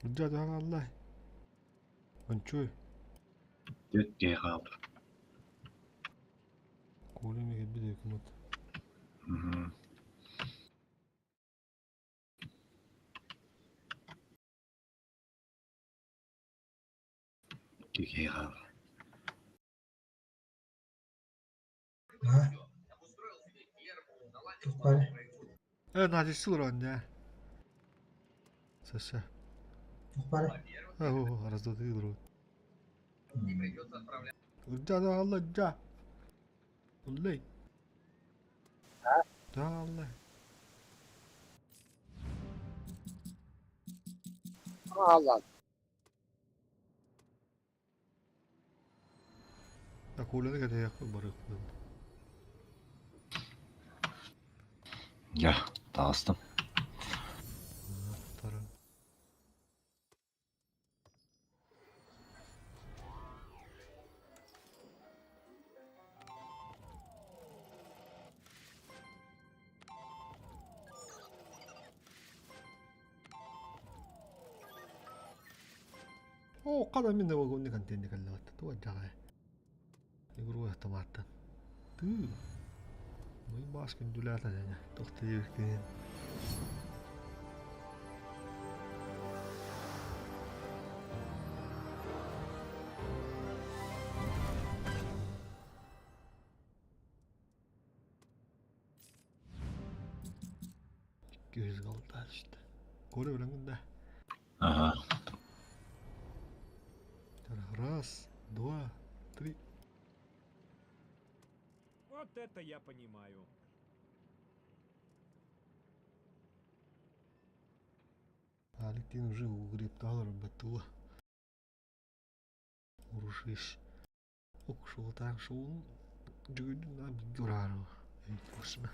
Дьэ, аллай. Ончуй. Түөрт киһи хаалла. Коля эмиэ кэлбит өйкүмэт. Икки киһи хаалла. А? Тухпали. Э, Надя уран дьэ. Саша. Тухпали. О, раз, два, три, друг. Да, да, да. Уллей. Да, Алла. Аалан. Так, Коляны кэтэһиэхпит барыахпыт. Дьэ, таҕыстым. Тара. Оо, хана мин да вагонник антенна кэллэҕит. Туга дьаҕай. Игру автоматтан. Тыы. Мой баас күндүлээтэ дьэ. Туох да диэбиккин. 200 голда işte. Коля билэҥҥин да? Ага. Раз, два, три. Вот это я понимаю. Алектин уже угреб баттула. Урушиш. Укшуутаан шуун дьүгүнүн абдураару. Эйпусна.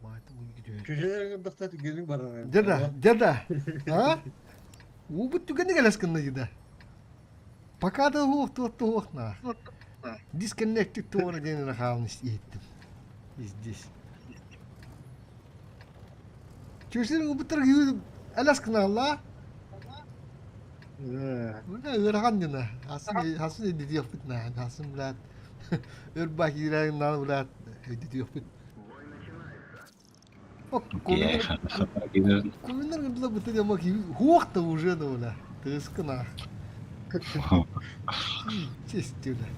Маайтым үгүдү. Чүчэлэргэ бастаат үгүнүк барар. Деда, деда. А? Уубут түгэни кэлэс гынна деда. Пока да уох туох туох на. Disconnected туора диэн хаалын иһиттим. И здесь. Чүчэлэр убуттар элэс гыналла. Бля, ыарахан дьоно. Хасын хасын өйдөтүөхпүт наан. Хасын, блядь, өр баа киирээҥ наан, блядь, өйдөтүөхпүт. Куминар гындыла быты дема ки хуох та уже да бля. Тыскына. Честь бля.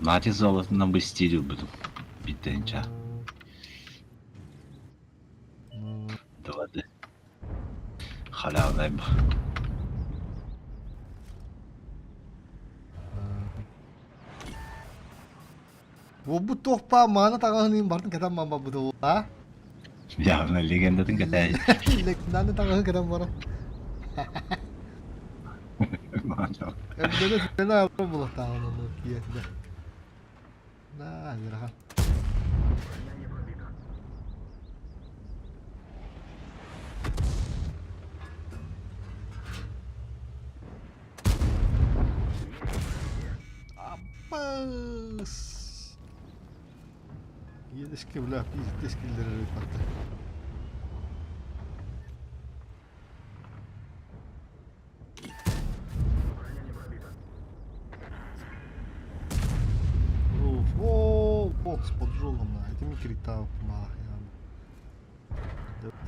Нати золотынан быстиир ылбытым. Биттэнча. Давады. Халявнай Буолбут туох баа мааны таҥаһын бартын кэтэн барбыт а? Явно легендатын кэтээй. Легенданы таҥаһын кэтэн баран. Эбдene сена булахтааҕын ону киэтинэ. Да, ыарахан. Аппас! Иэдэскэ бля, пиздец киллэрэр ыыппаттар. О, бокс поджогом на. Этими критав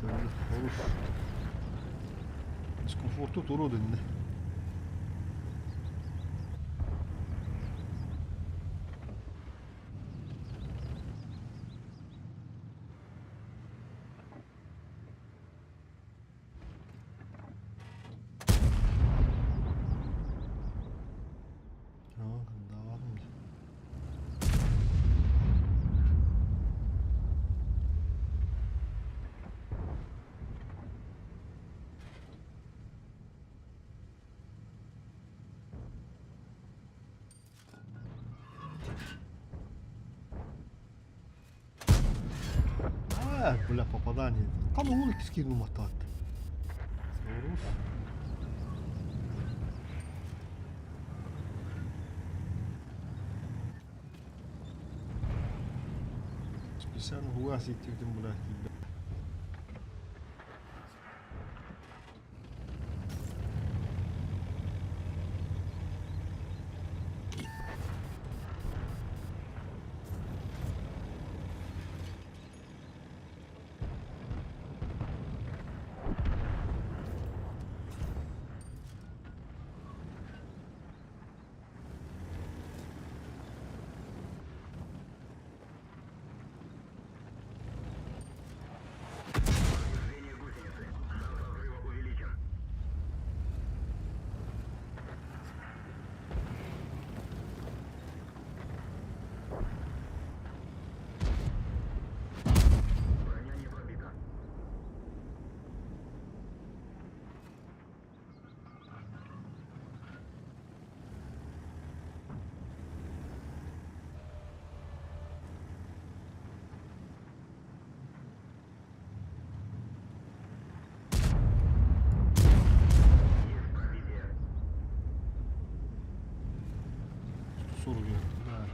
Хорош. Дискомфорту туруд инне. Давай. А, бля, попадание. Там улики скинул мотат. Хорош. Фугас ииттибитим бля киирбэт. 140 да.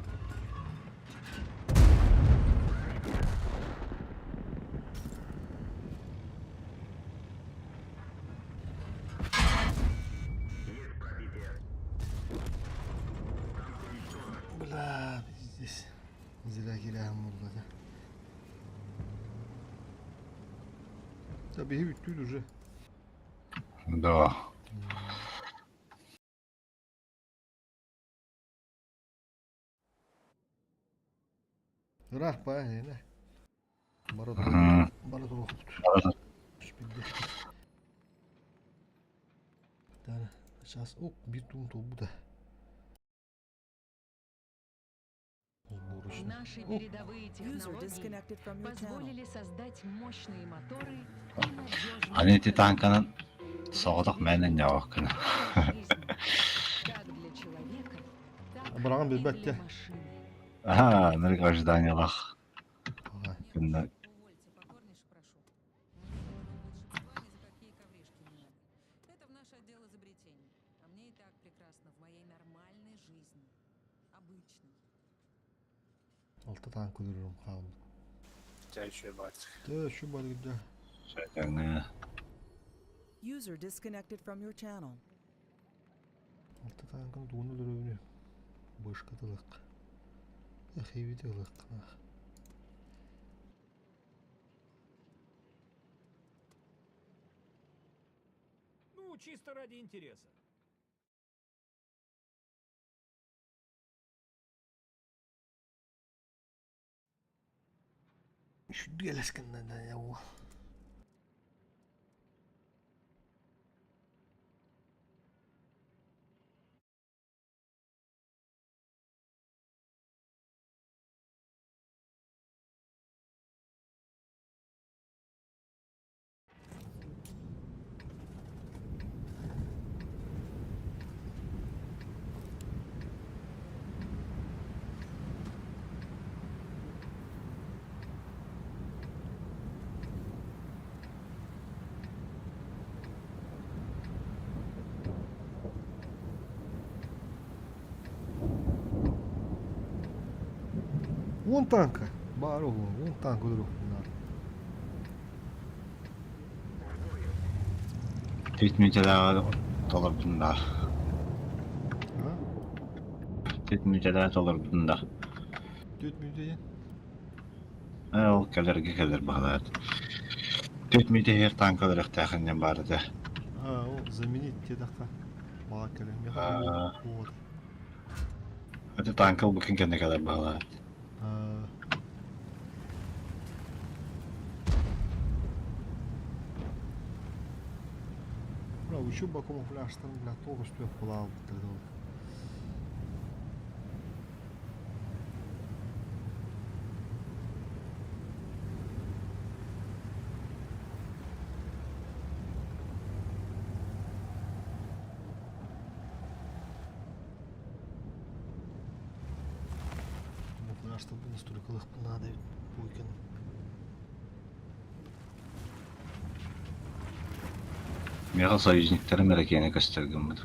Бля, здесь зря кирэһэн буолла дьэ. Да биһи бүттүүт уже. Да. Ыраах баа эйэнэ. Бара бара туруохпут. Тана, сейчас, о, биир туум туолбута. Сборочный. Наши передовые User технологии disconnected from your channel. позволили создать мощные моторы и надежные Аны ити танканан соҕотох мээнэ ньоҕоккуна. жизнь. Как для человека, так Быраҕан и билбэт для те. машины. Аха, нырык ожиданиялаах Ага. күннэ Увольте, покорнейше прошу. Мне этого волшебства ни за какие коврижки не надо. Это в наш отдел изобретений. А мне и так прекрасно в моей нормальной жизни. Обычной. Алта танк өлөрөрүм хаалбыт. Чай еще бать. Дэ, şu барыгда. Сэтэҥҥэ User disconnected from your channel. Алта танкын тугун өлөрөбүнү. Бышка тылык. Эхиби тылык. Ну, чисто ради интереса. Шүдгэлэскэннэ я Уон танка. Баар оҕо, уон танка өлөрүөхпүн Түөрт мүнүүтэлээҕи толорбутум да. Түөрт мүнүүтэлээҕи толорбутум да. Түөрт мүнүүтэ диэн? Ээ ол кэлэргэ кэлэр баҕалаат. Түөрт мүнүүтэ иһигэр танка өлөрүөхтээх инньэ баар этэ. А, ол заменить диэтэххэ баҕа кэлэн Аа. Вот. Это танка ылбыккын кэннэ кэлэр баҕалаат. Аа. Бра, учуба камуфляжтан, бля, тоҕус көстүөх буолаабыттар дылы. Камуфляжтан настройкалыахпын наада эбит буйкин. Миэхэ союзниктарым эрэ киэнэ көстөр гыммыт.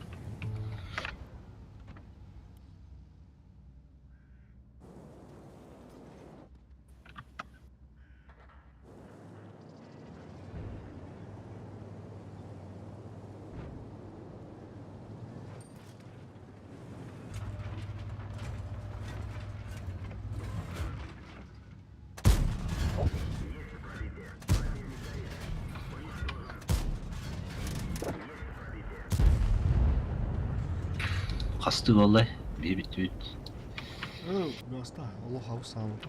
Хастыы буоллай? Биһи бүттүбүт. Гаста, олох абыс саамыт.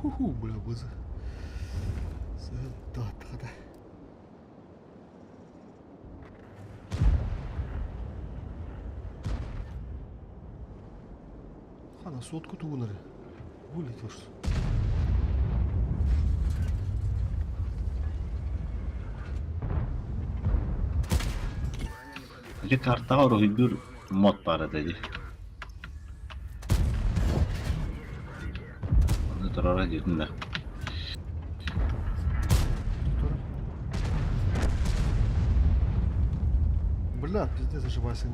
Уху, бля, бызы. Да. Хана сотку тугунары. Вылетел что. Ити картаҕа уруһуйдуур мод баар этэ дии. Ону турара диэтин да. Бля, пиздец, ошибайся.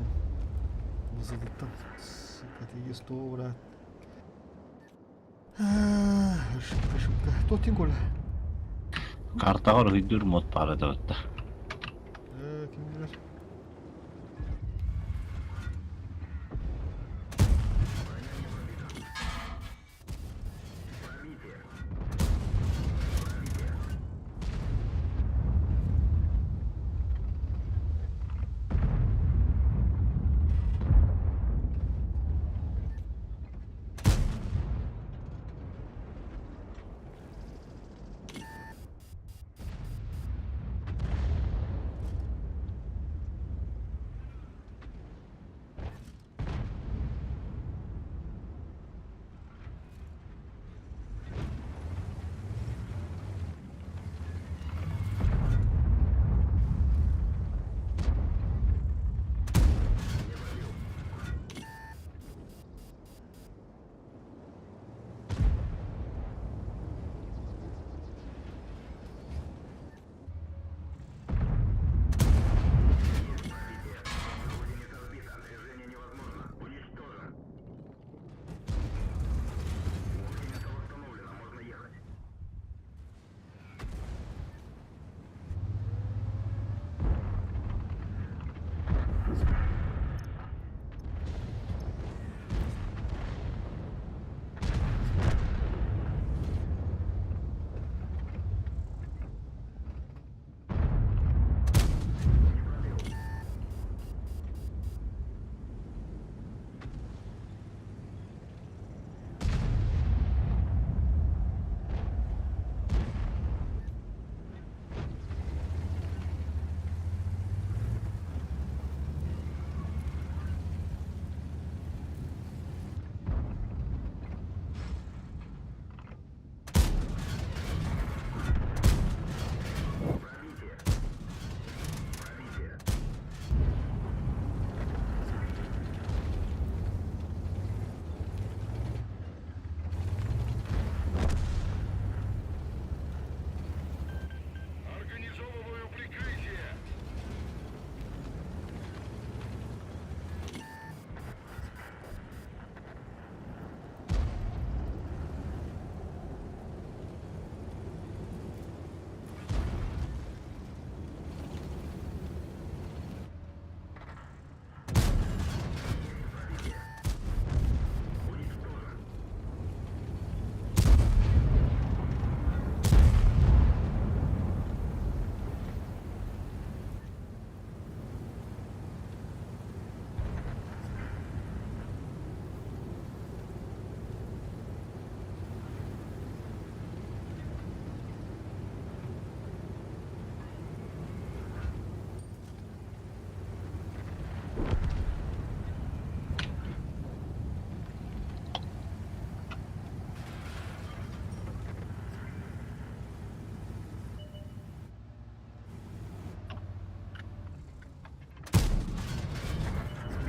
Вызовут Сука, ты есть то, брат. Ошибка, ошибка. Тот тем Коля. Картаҕа уруһуйдуур мод баар этэ батта. Ким билэр?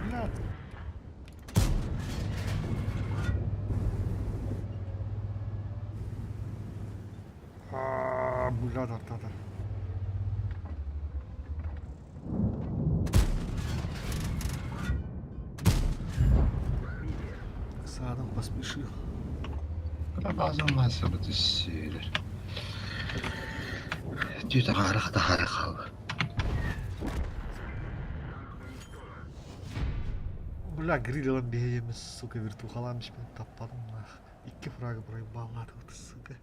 Блядь. А, бля, да, да, да. Садом поспешил. База сыр. Түүтэ хаара хаалла. Бля, гриль бэйэмис, сука, вертухалаан испин таппатым нах. Икки фрага проебаллаатыбыт, сука.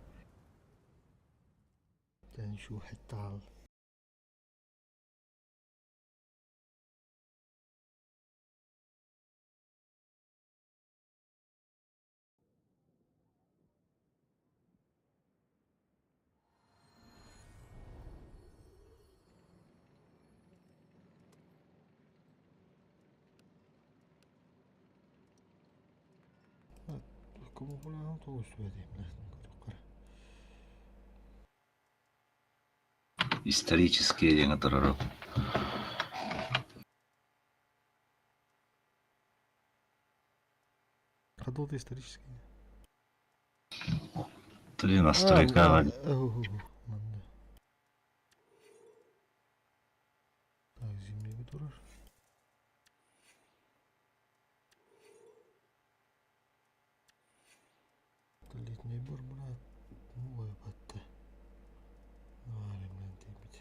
Тэн шу хеттаал. Кому тоҕус Исторические диэн турар. Ходол исторический. Ты настройка. Так, зимний турар. Летний бор, брат. Ой, батта. Блин, тейбит.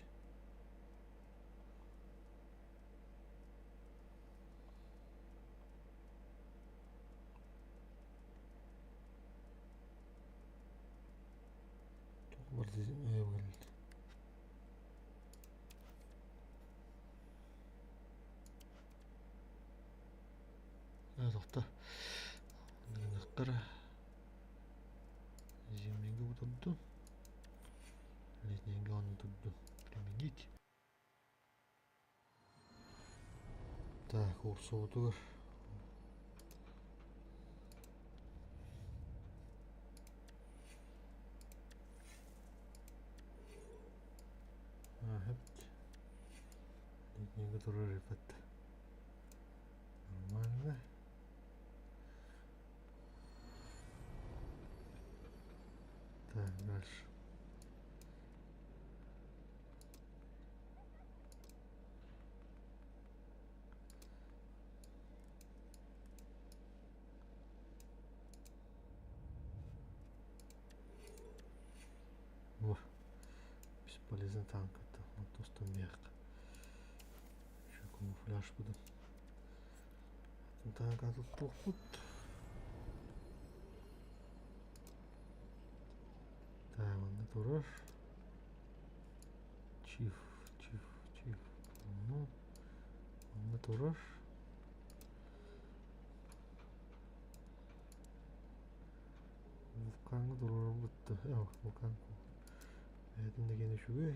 Тоқта. Зимнийга турду. Летнийга оны турду. Применить. Так, урсуутугар. Ахыт. Летнийга турар ребят. Нормально. Так, дальше. Во. Бесполезный танк это. Вот то, что мех. Еще камуфляж буду. Танк а тут поход. Так, он тураж. Чиф, чиф, чиф. Ну, он тураж. Вулканга турар бутты. О, вулкан. Это деген үчүгэй.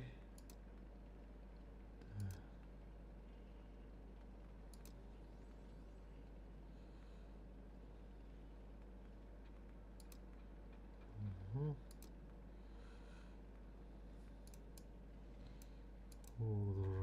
Угу. О,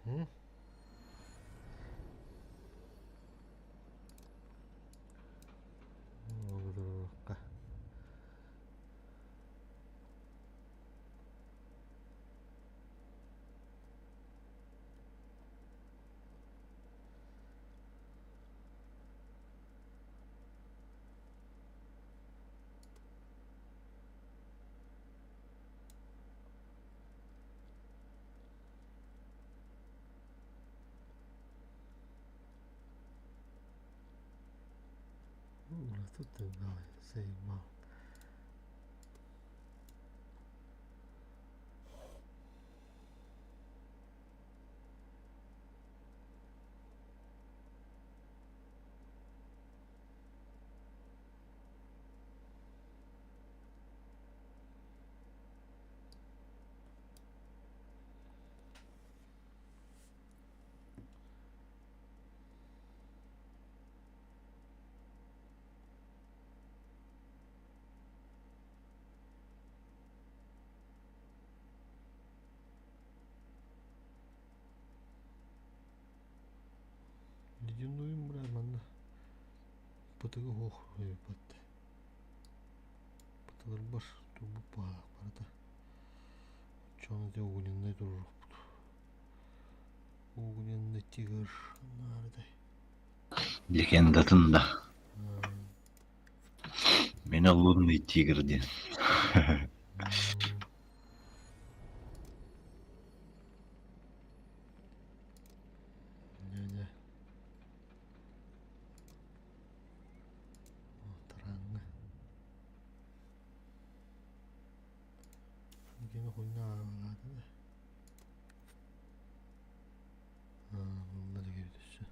Угу. Тураракка. Бля, тут ты заебал. Бытыгы суох эбиппэт. Бытыларбар турбут баҕалаах барыта. Оччоҕуна дьэ огненнай туруорукпут. Огненный тигр наарыдай. Легендатын да. Меня лунный тигр диэн. Дьэ-дьэ. Тараҥҥа. Кини хуйня аҕалаата да. Онно да киирдэ өссө.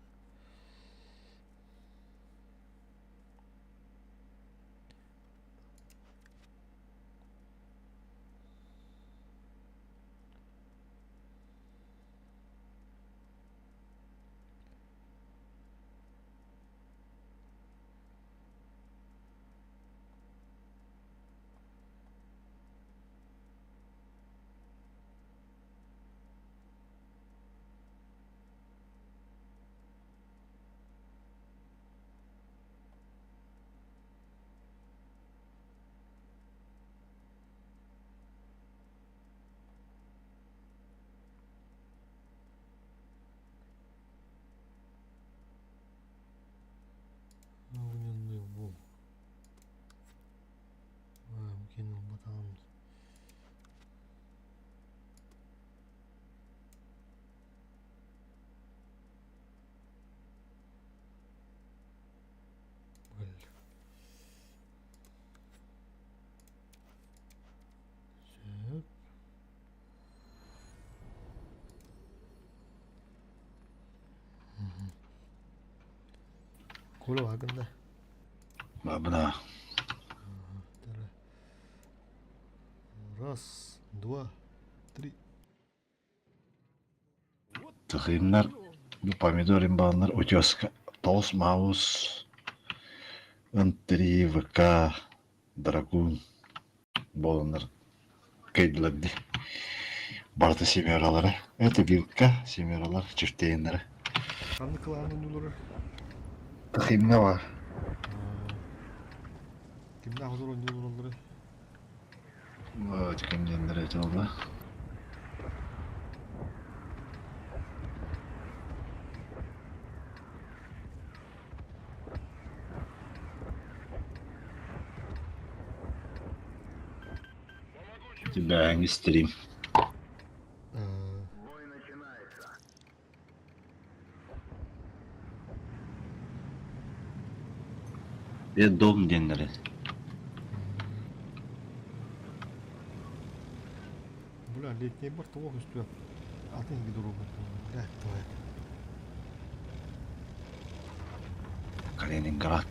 Огненный волк. Кинул батан. Блин. Сөп. Коля бааргын да? Бабына. Раз, два, три. Тыхыымнар, бу помидор имбааннар утеска Тоус Маус, Н3, ВК, Драгун буоланнар кыайдылар дии. Барыта семералара. Это вилка, семералар, чертейннэрэ. Ханнык кылаанын олорор? Тыхыымҥа баар. Кимнээх олорон олороллорой? Ким диэннэрэ этэ буолла? Бээҥҥи стрим. Дом диэннэрэ. Бля, летний бар того көстүө. Атын гидробут. Бля, твоя. Калининград.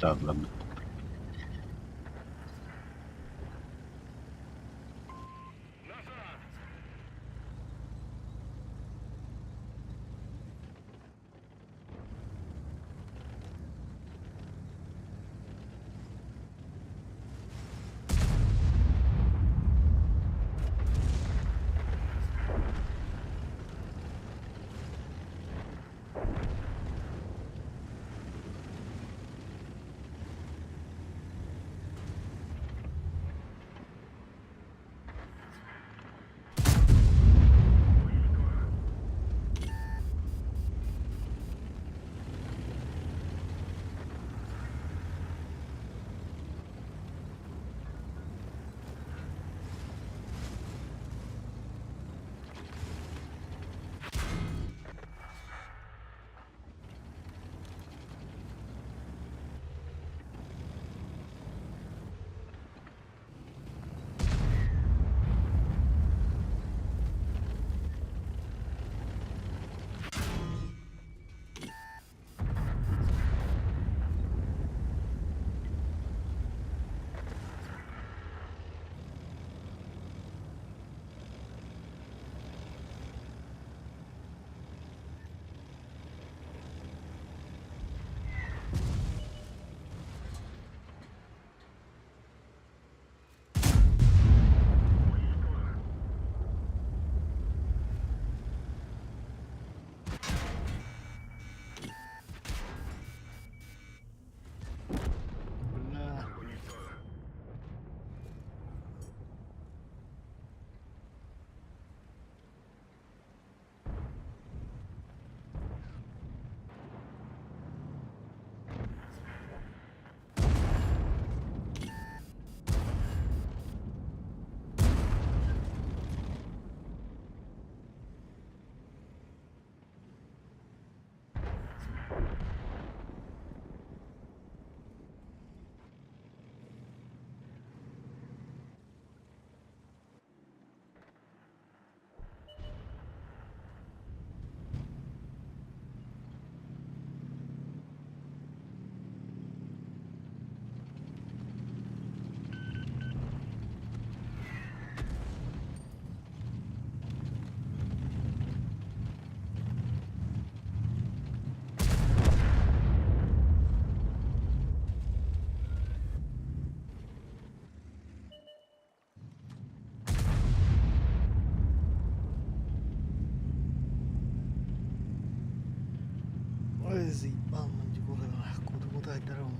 Штатлар. Бля. Ой, заебал мандикора, куда куда дорогу.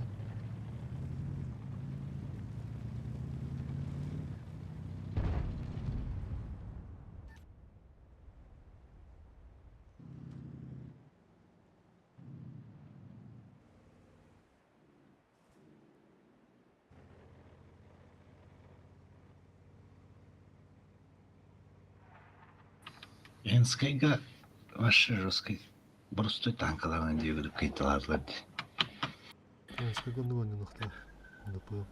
Ленскайга вообще жесткой боростуой танкаларынан диэгүдүк кыйталаатылар дии. Сколько он нухта? ДП.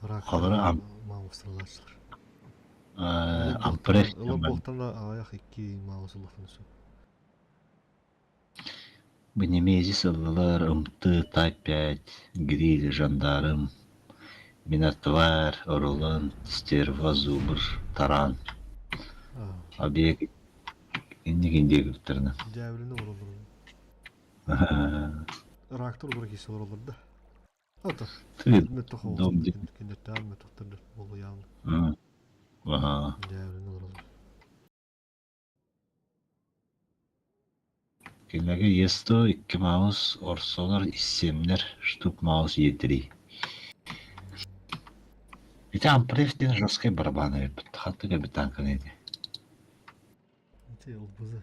Рак. Холоро Маустралачлар. Ампрех Лобохтан аях икки маусулахтан су. Бенемези ыллылар ымты Type 5, Гриль, Жандарм, Минотвар, Орулан, Стерва, Зубр, Таран. Объект иннигин диэгүттэринэ. Дьээбилини олороллор. Рактор олор кисе олороллор да. Ата. Ты Мөттөх дом ди. Киндертээн мөттөхтөр болуян. Аха. Дьээбилини олороллор. Кинилэргэ Есто икки маус, Орсолар иссиэмнэр, штук маус иэтирий. Ити Ампрев диэн жесткай барабан эбит, хаттык эбит танканы ити. Ити ылбызы.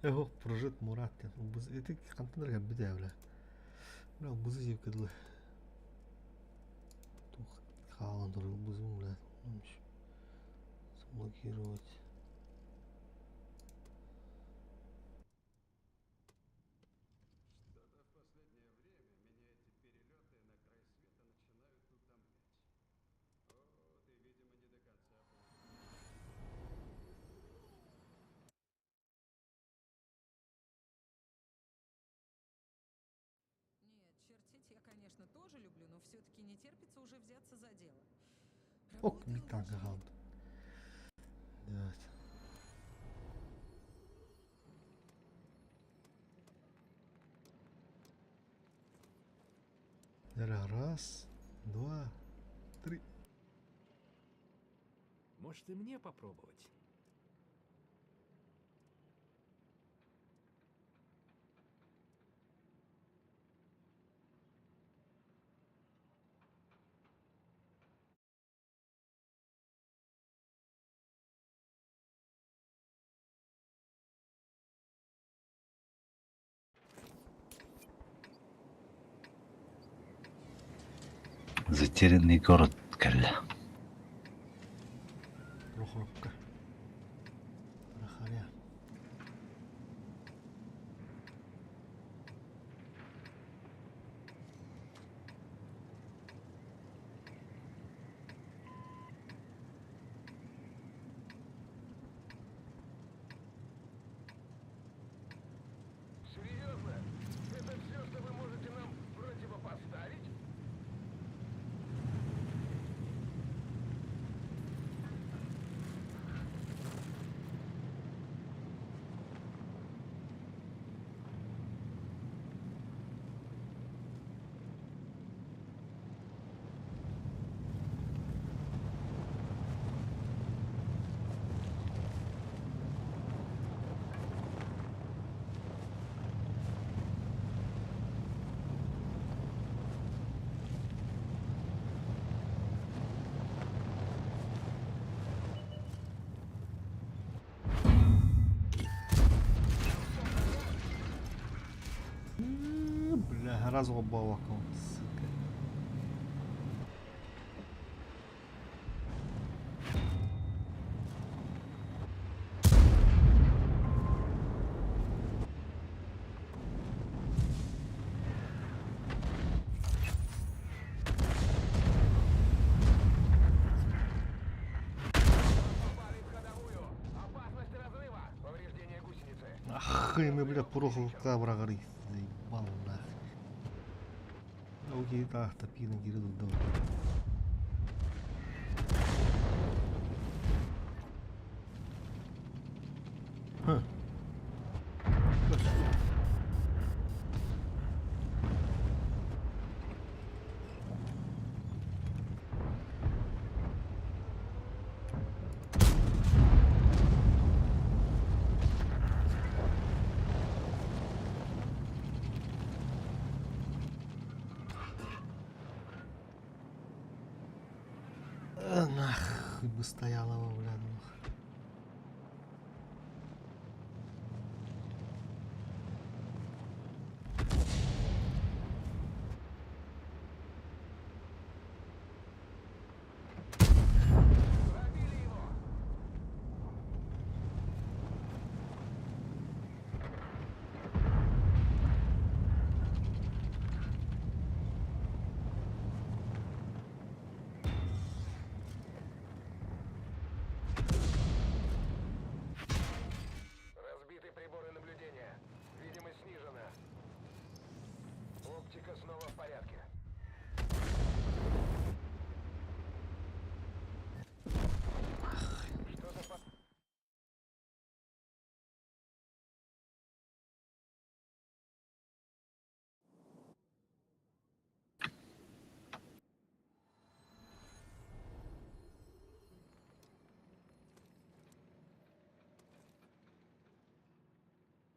Эхо прожит Мурат диэн ылбыз. Ити хантан эрэ кэлбит ээ бля. Бля ылбызы сиэп кэдилэ. Тух хаалан турар ылбызым бля. Заблокировать. конечно, тоже люблю, но все-таки не терпится уже взяться за дело. Ок, Работаю биир танка лошадью. хаалбыт. Блядь. Раз, два, три. Может, и мне попробовать? Затерянный город кэллэ. Прохоровка. Прохоря. Серьезно? Это все, что вы можете нам противопоставить? Бля, разъебал аккаунт, сука. Попали в ходовую! Опасность разрыва! Повреждение гусеницы. Ах, мы, бля, Прохоровка браҕарый. Заебал нахуй. Окей, таах тапиынан киирэ турда. Huh. Нахуй бы стояла, бля, ну. Пробили его! Разбиты приборы наблюдения. Видимость снижена. Оптика снова в порядке. Что-то по...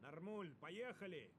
Нормуль, поехали!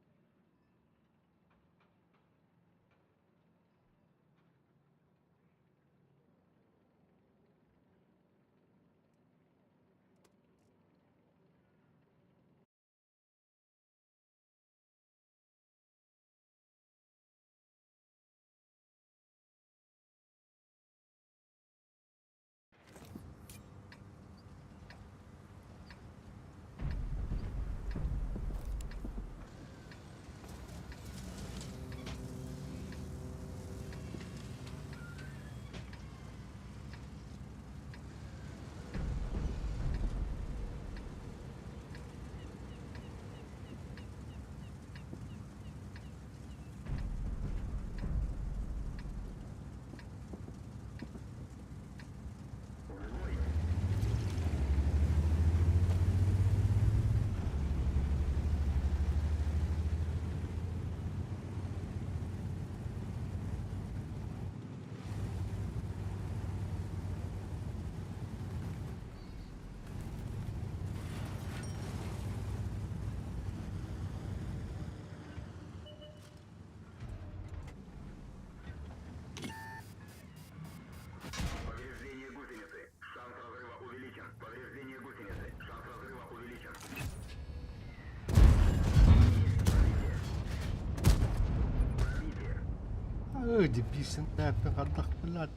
Дебильсин ээппин хардах блядь.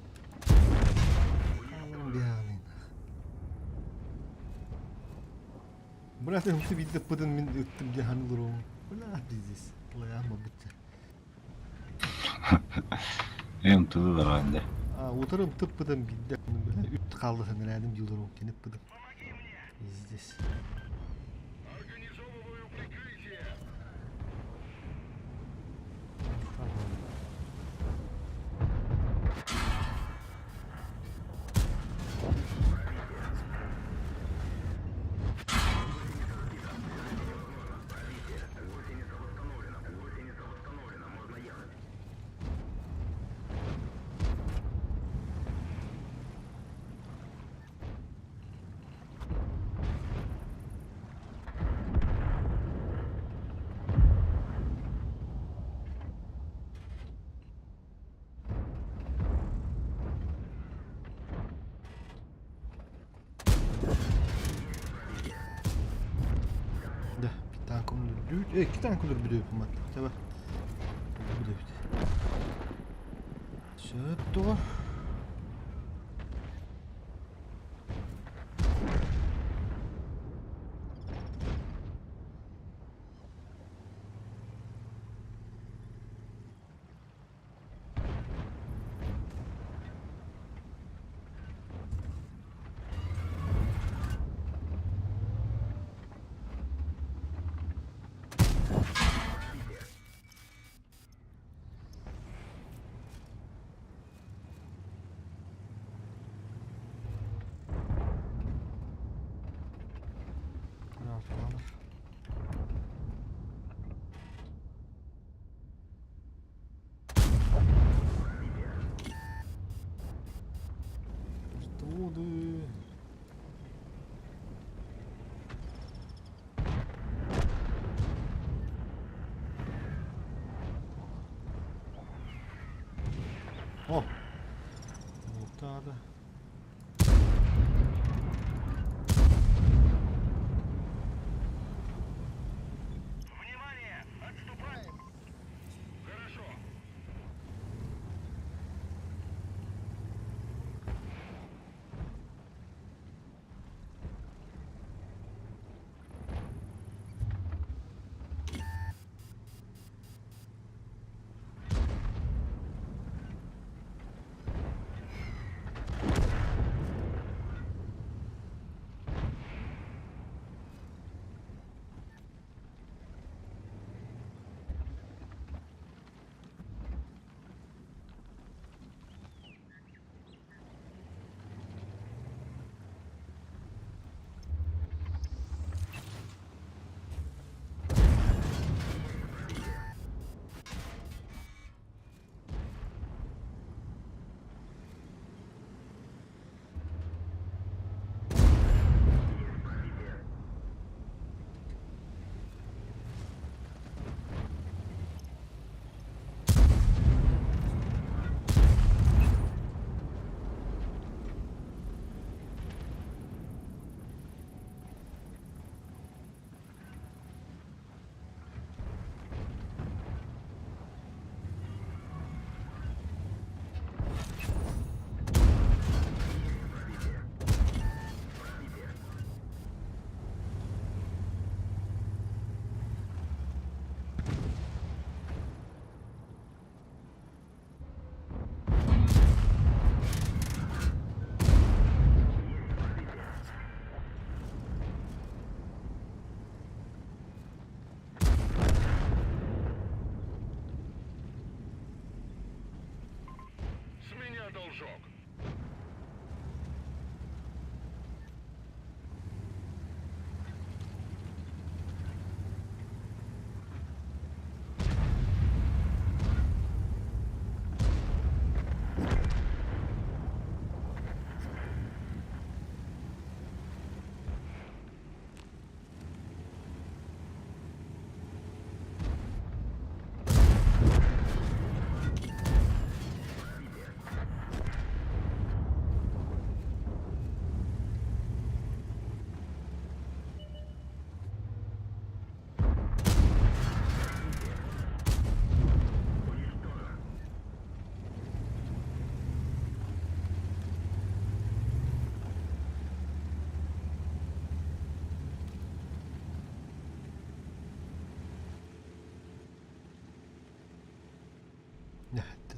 Хааларым биһаанын. Брат, ымты биирдэ пытын мин ыттым диэханы олоруом. Бля, пиздец. Лаян бабытча. Эм тылы баран А, утарым тыппытын биирдэ бля, үт хаалды санарадым дии олоруом кенеп пытым. Пиздец. Организовываю прикрытие! Да, bir tane öldürdü. İki tane öldürdü bir Tabi. Bu da bitti. Сөп doğru. Artık Вертолеты. О! Вот надо. Внимание! Отступаем! Хорошо. С меня должок.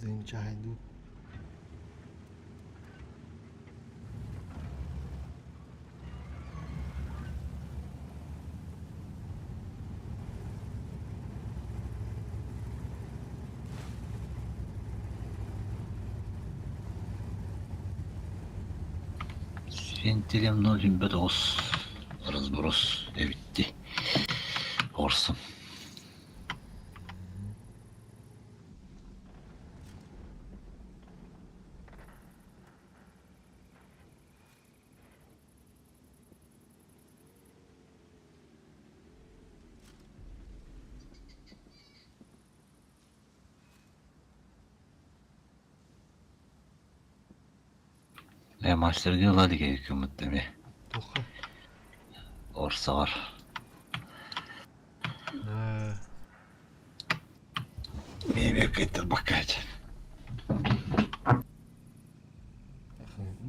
тыһыынча аһайдыы. Вентилем 0,29 разброс эбитти. Орсум. Ээ, мастерга ыла илик эбиккин эмиэ. Туохха? Орсоҕор. Ээ, Эмиэ кыттарбакка этэ.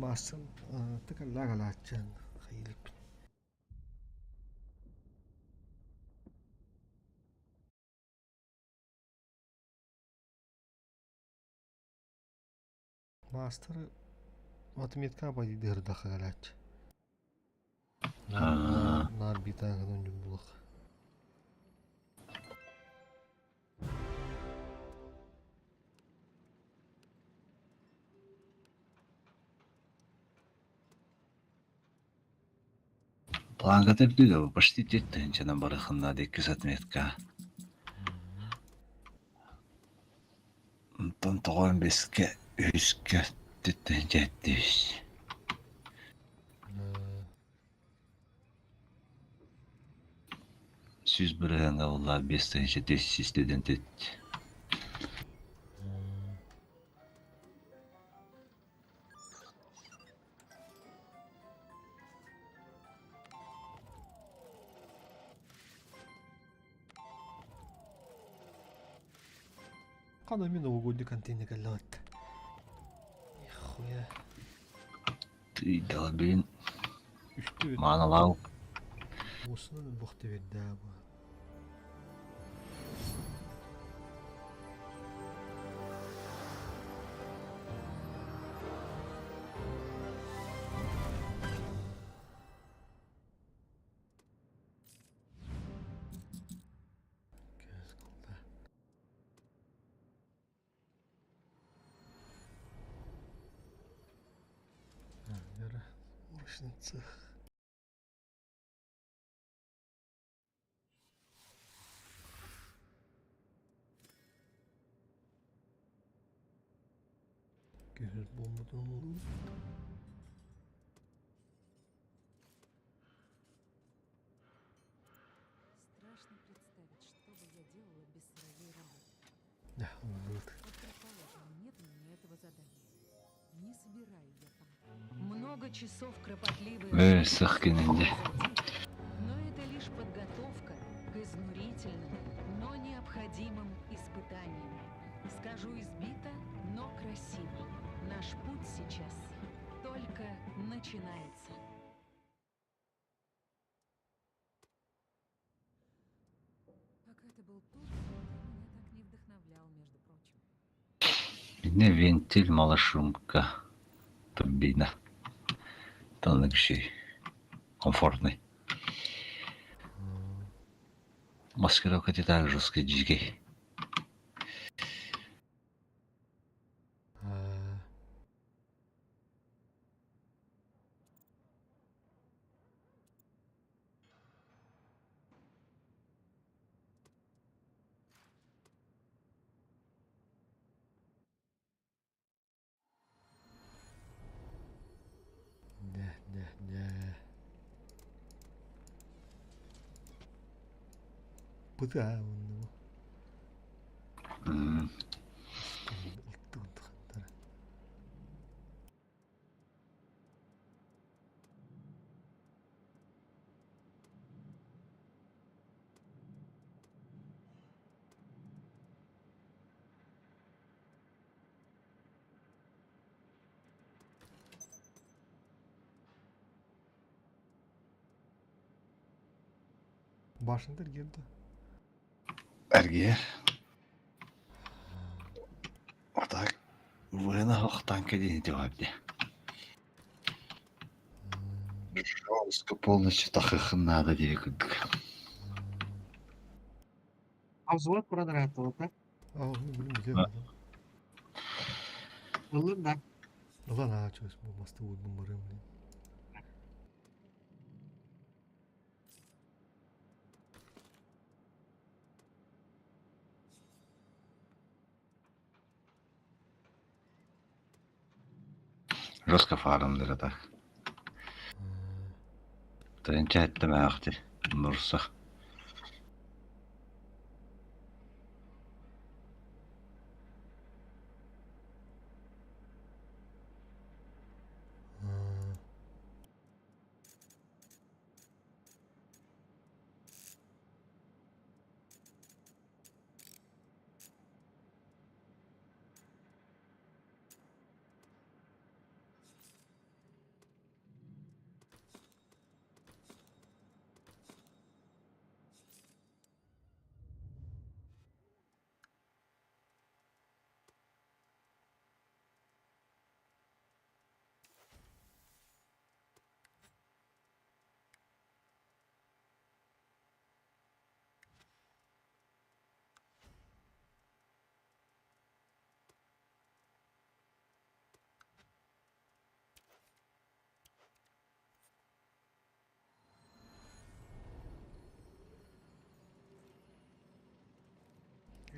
Маастан тыкаллаа галааччан хайыылыкпын. Маастар отметка подидырдаха галааччы. Аа. Наар битааҥын булах. Планката үрдүгэ почти түөрт тыһыынчанан барыаххын иккис отметка. Онтон тоҕо бэскэ, үһүскэ түөрт тыһыынча эттибис. 100% буолла 5 тысяча студент Хана мин новогодний контейнер кэллэҕит. Нихуя. Ты долбин. Үстүү. Маналау. Осунан бохты берді бу. Мощный цех. Көһөр буолбутун Страшно представить, что бы я делала без своей работы. Да, вот. Вот предположим, нет у меня этого задания. Не собираю я там. Много часов кропотливой Э, работы сых кининде. позади, Но это лишь подготовка к изнурительным, но необходимым испытаниям. Скажу избито, но красиво. Наш путь сейчас только начинается. Пока ты был тут, ты меня так не вдохновлял, между прочим. Не вентиль, малошумка, турбина. Тонкий, комфортный. Маскировка не так жесткая, дикий. Аа. Да, да, да. Быта онно. Башында эргиэрдэ. Эргиэр. А так. Выгнал танка диэн дии. Жестко полностью тахыхын наада диye курдук. А взвод продратил, да? А, ну, блин, где он? Ылын да. Ну ладно, а что, мостовую бомбарым, блин. Жестко фармдыра так. Тыынча эттим аахти. Нурса.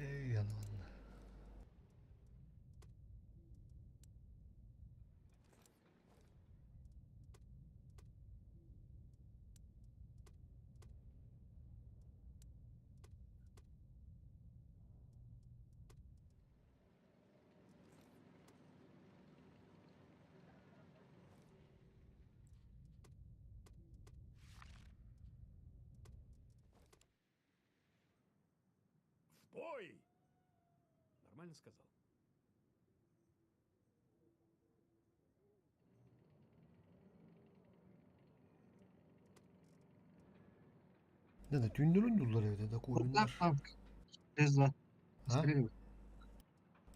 Эй, ладно. В бой! Нормально сказал? Ne de tündürün yollar evde de Kurtlar koyunlar. танк. Тезла. Ha? Стреливай.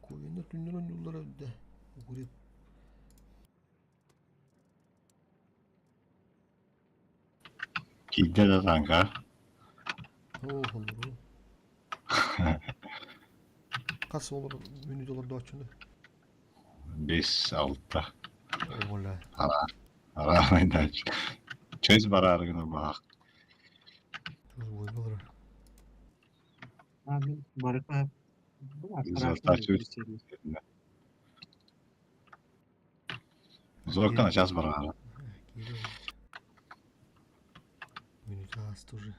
Koyunlar tündürün yollar evde. Говорит, Киирдэ да танка. о, olur. Хас olur minute olur doçunu. Бес алта. Оля. Ара. Ара Чөз барары гына баах. Тоже olur. А, ну, барыка. Золота Зоркана сейчас барары. Минут аз тоже.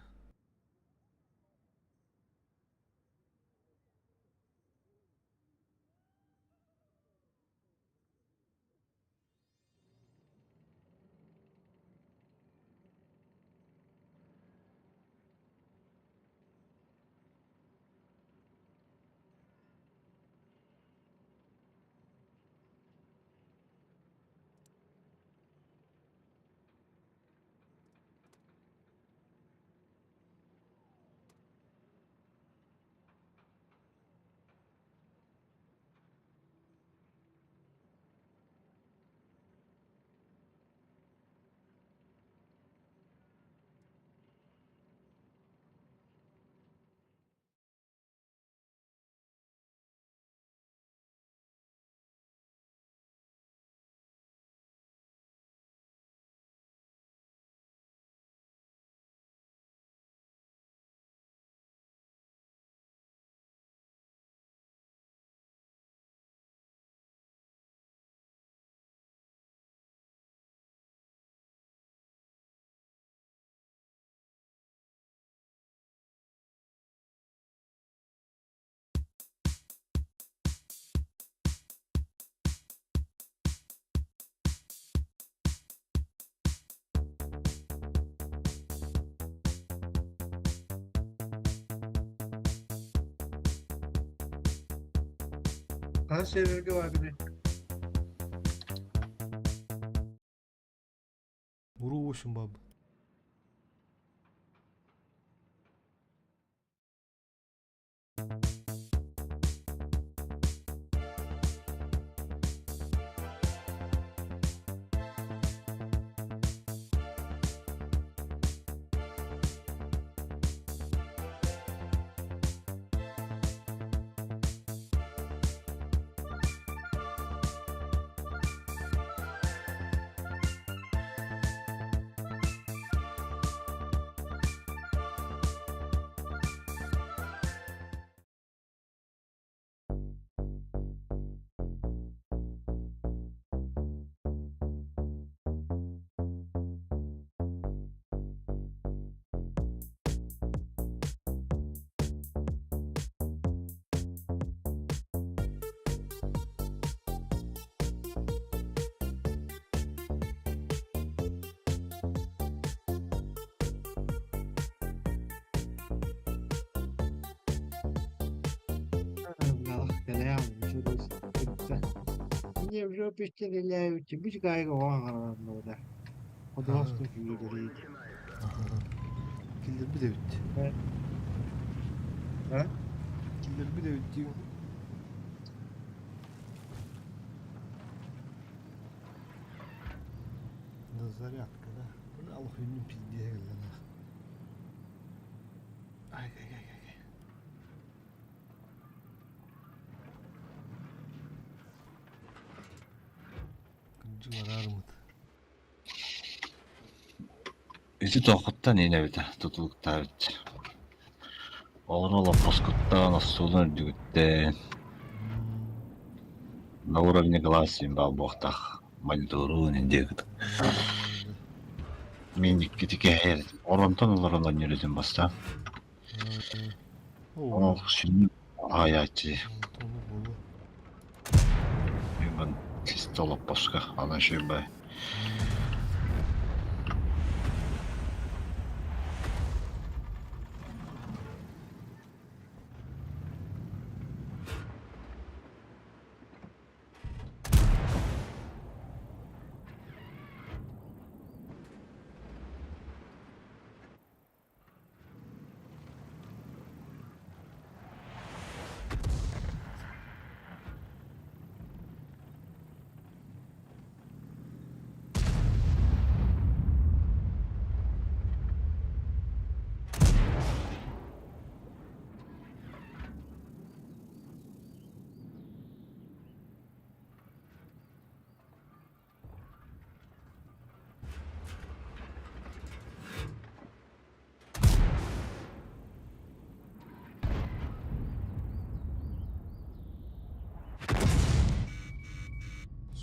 Kaç severge var bir de. Уру 8 баб. Мне в жопе стреляют, Киллэрбит эбит. Киллэрбит эбит диибин. Да зарядка, да? Бля, алых үннүм пиздиэ кэллэ Ай, ай, ай, ай. Кырдьык бараарымыт. Ити тоохуттан иин эбитэ тутулуктаабыт. Олору олоппоскуттан, остуолун үрдүгүттэн на уровне глаз син баар буолуохтаах мониторун диэки Мин иккити кэһэр оронтон олорон онньур бастаан. Ол сүнньүн аайааччы чисто олоппоско аны үчүгэй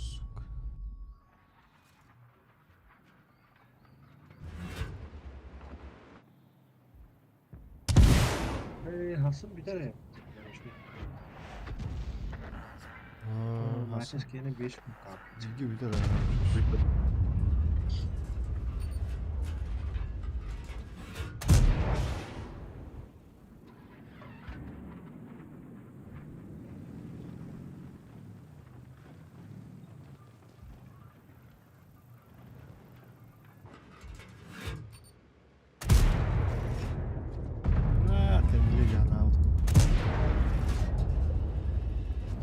Сука. Хасым бүтэр ээ. Аа, Матч киэнэ 5 күн хаалбыт. Дьиҥэ бүтэр аа. На, ты блядь,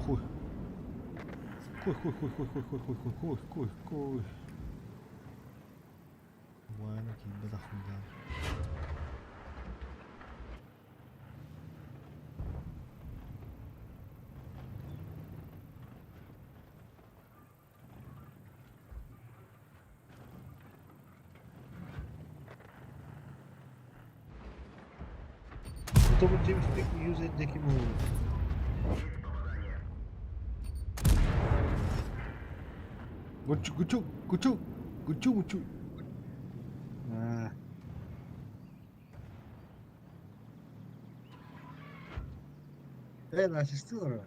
Хуй. Хуй, хуй, хуй, хуй, хуй, хуй, хуй, хуй, хуй, хуй, хуй. Ваня киирбэтэх хуйдаан. Ото бу TeamSpeak Use'deki mi oldu? Гучу, гучу, гучу, гучу, гучу. Аа. Э, насистылар.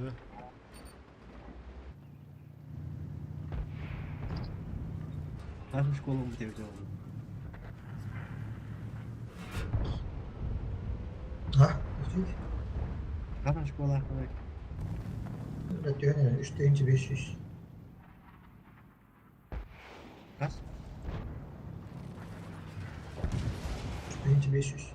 Да. Наша школа бүтэ oldu. А? Үчүгэй. Наша школа Төһөнөн 3500. Хас? 3500.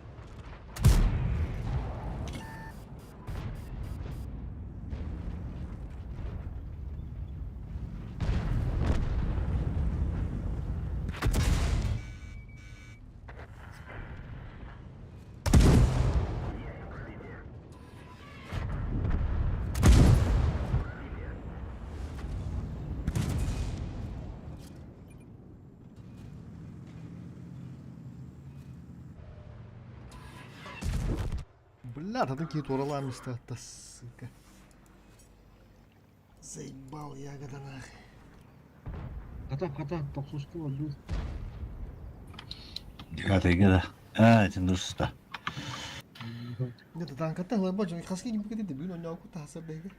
Бля, да такие туралами стоят, сука. Заебал ягода нахуй. Хата, хата, тохсусту oldu. Декатайга да. Аа, итин дурсута. Нет, танкаттан лабачын хаски ким кетти бүгүн ойноо тахсар беге.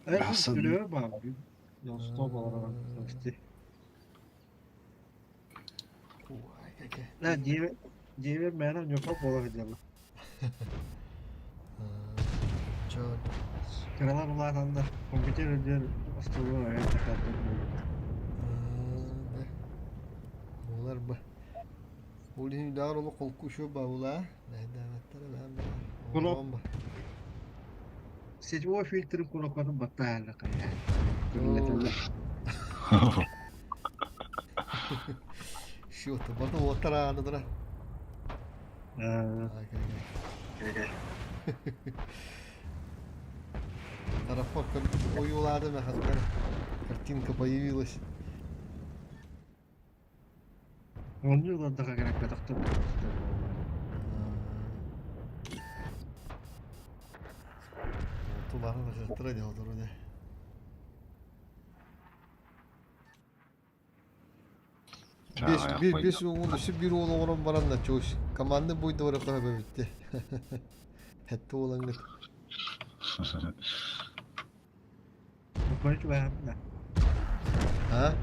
Э, Хасан. Үлөө баа. Стоп аларан. Ой, какая. На, дьиэбэр мээнэ ньопа буола сылдьаллар. Чао. Кыралар улаатаннар компьютер үрдүгэр остуолга ойон тахсар буолбут. Да. Буолар ба. Ол иһин үдаар олох холку үшө баулаа. Нэһдээбэттэрэ бэһэн баар. Кулоп Оҥорон ба. сетевой фильтрин кулакатын баттаһалла хайа. Түллэтэллэр. Шиота бата уоттар аанадыра. Тарафа ойуулаады механкар. Картинка появилась. Онну ылардаха кэрэппэтэхтэр Тулааны да дьэ олору дэ. Бес, бир, бес уон, өссө биир уол оҥорон баран да чуус команда буйда барыахха сөбө эбит дии. Хэтти уолаҥҥыт. Буквально чугаһаатым да. А?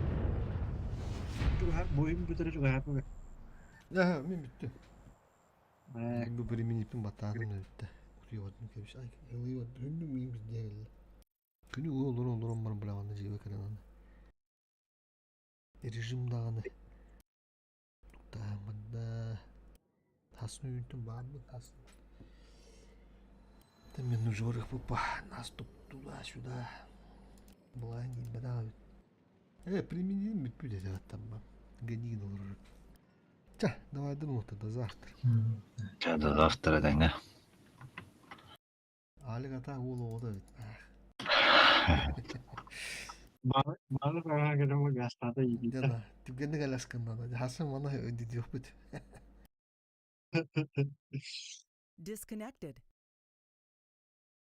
Чугаһаат, бойум бүтэрэ чугаһаатым да. Аха, мин бүттүм. Мин бу примениппин баттаатым да бүттэ. Утуйабатын кэбис. Ай, ылыйбат. Хүндүм миин биздиэ кэллэ. Күнү уу олорон олорон баран бля дьиэбэ кэлэн аны. Режим даҕаны тутааммын хасны үүнтүм баарбын хасны. Да мен нужорых пупа нас тут туда-сюда. Была не беда. Э, применим бүппүт этэ аттамма. Гэнигин олорор. Ча, давай думал до завтра. Ча, до завтра дэҥэ. Алик ата уол оҕото эбит. Бары хаһаа кэлэн гаастаата иитиитэ. Дьэ, түгэнник алясканнана. Хасан мана өйдүдүөхпүт. Disconnected.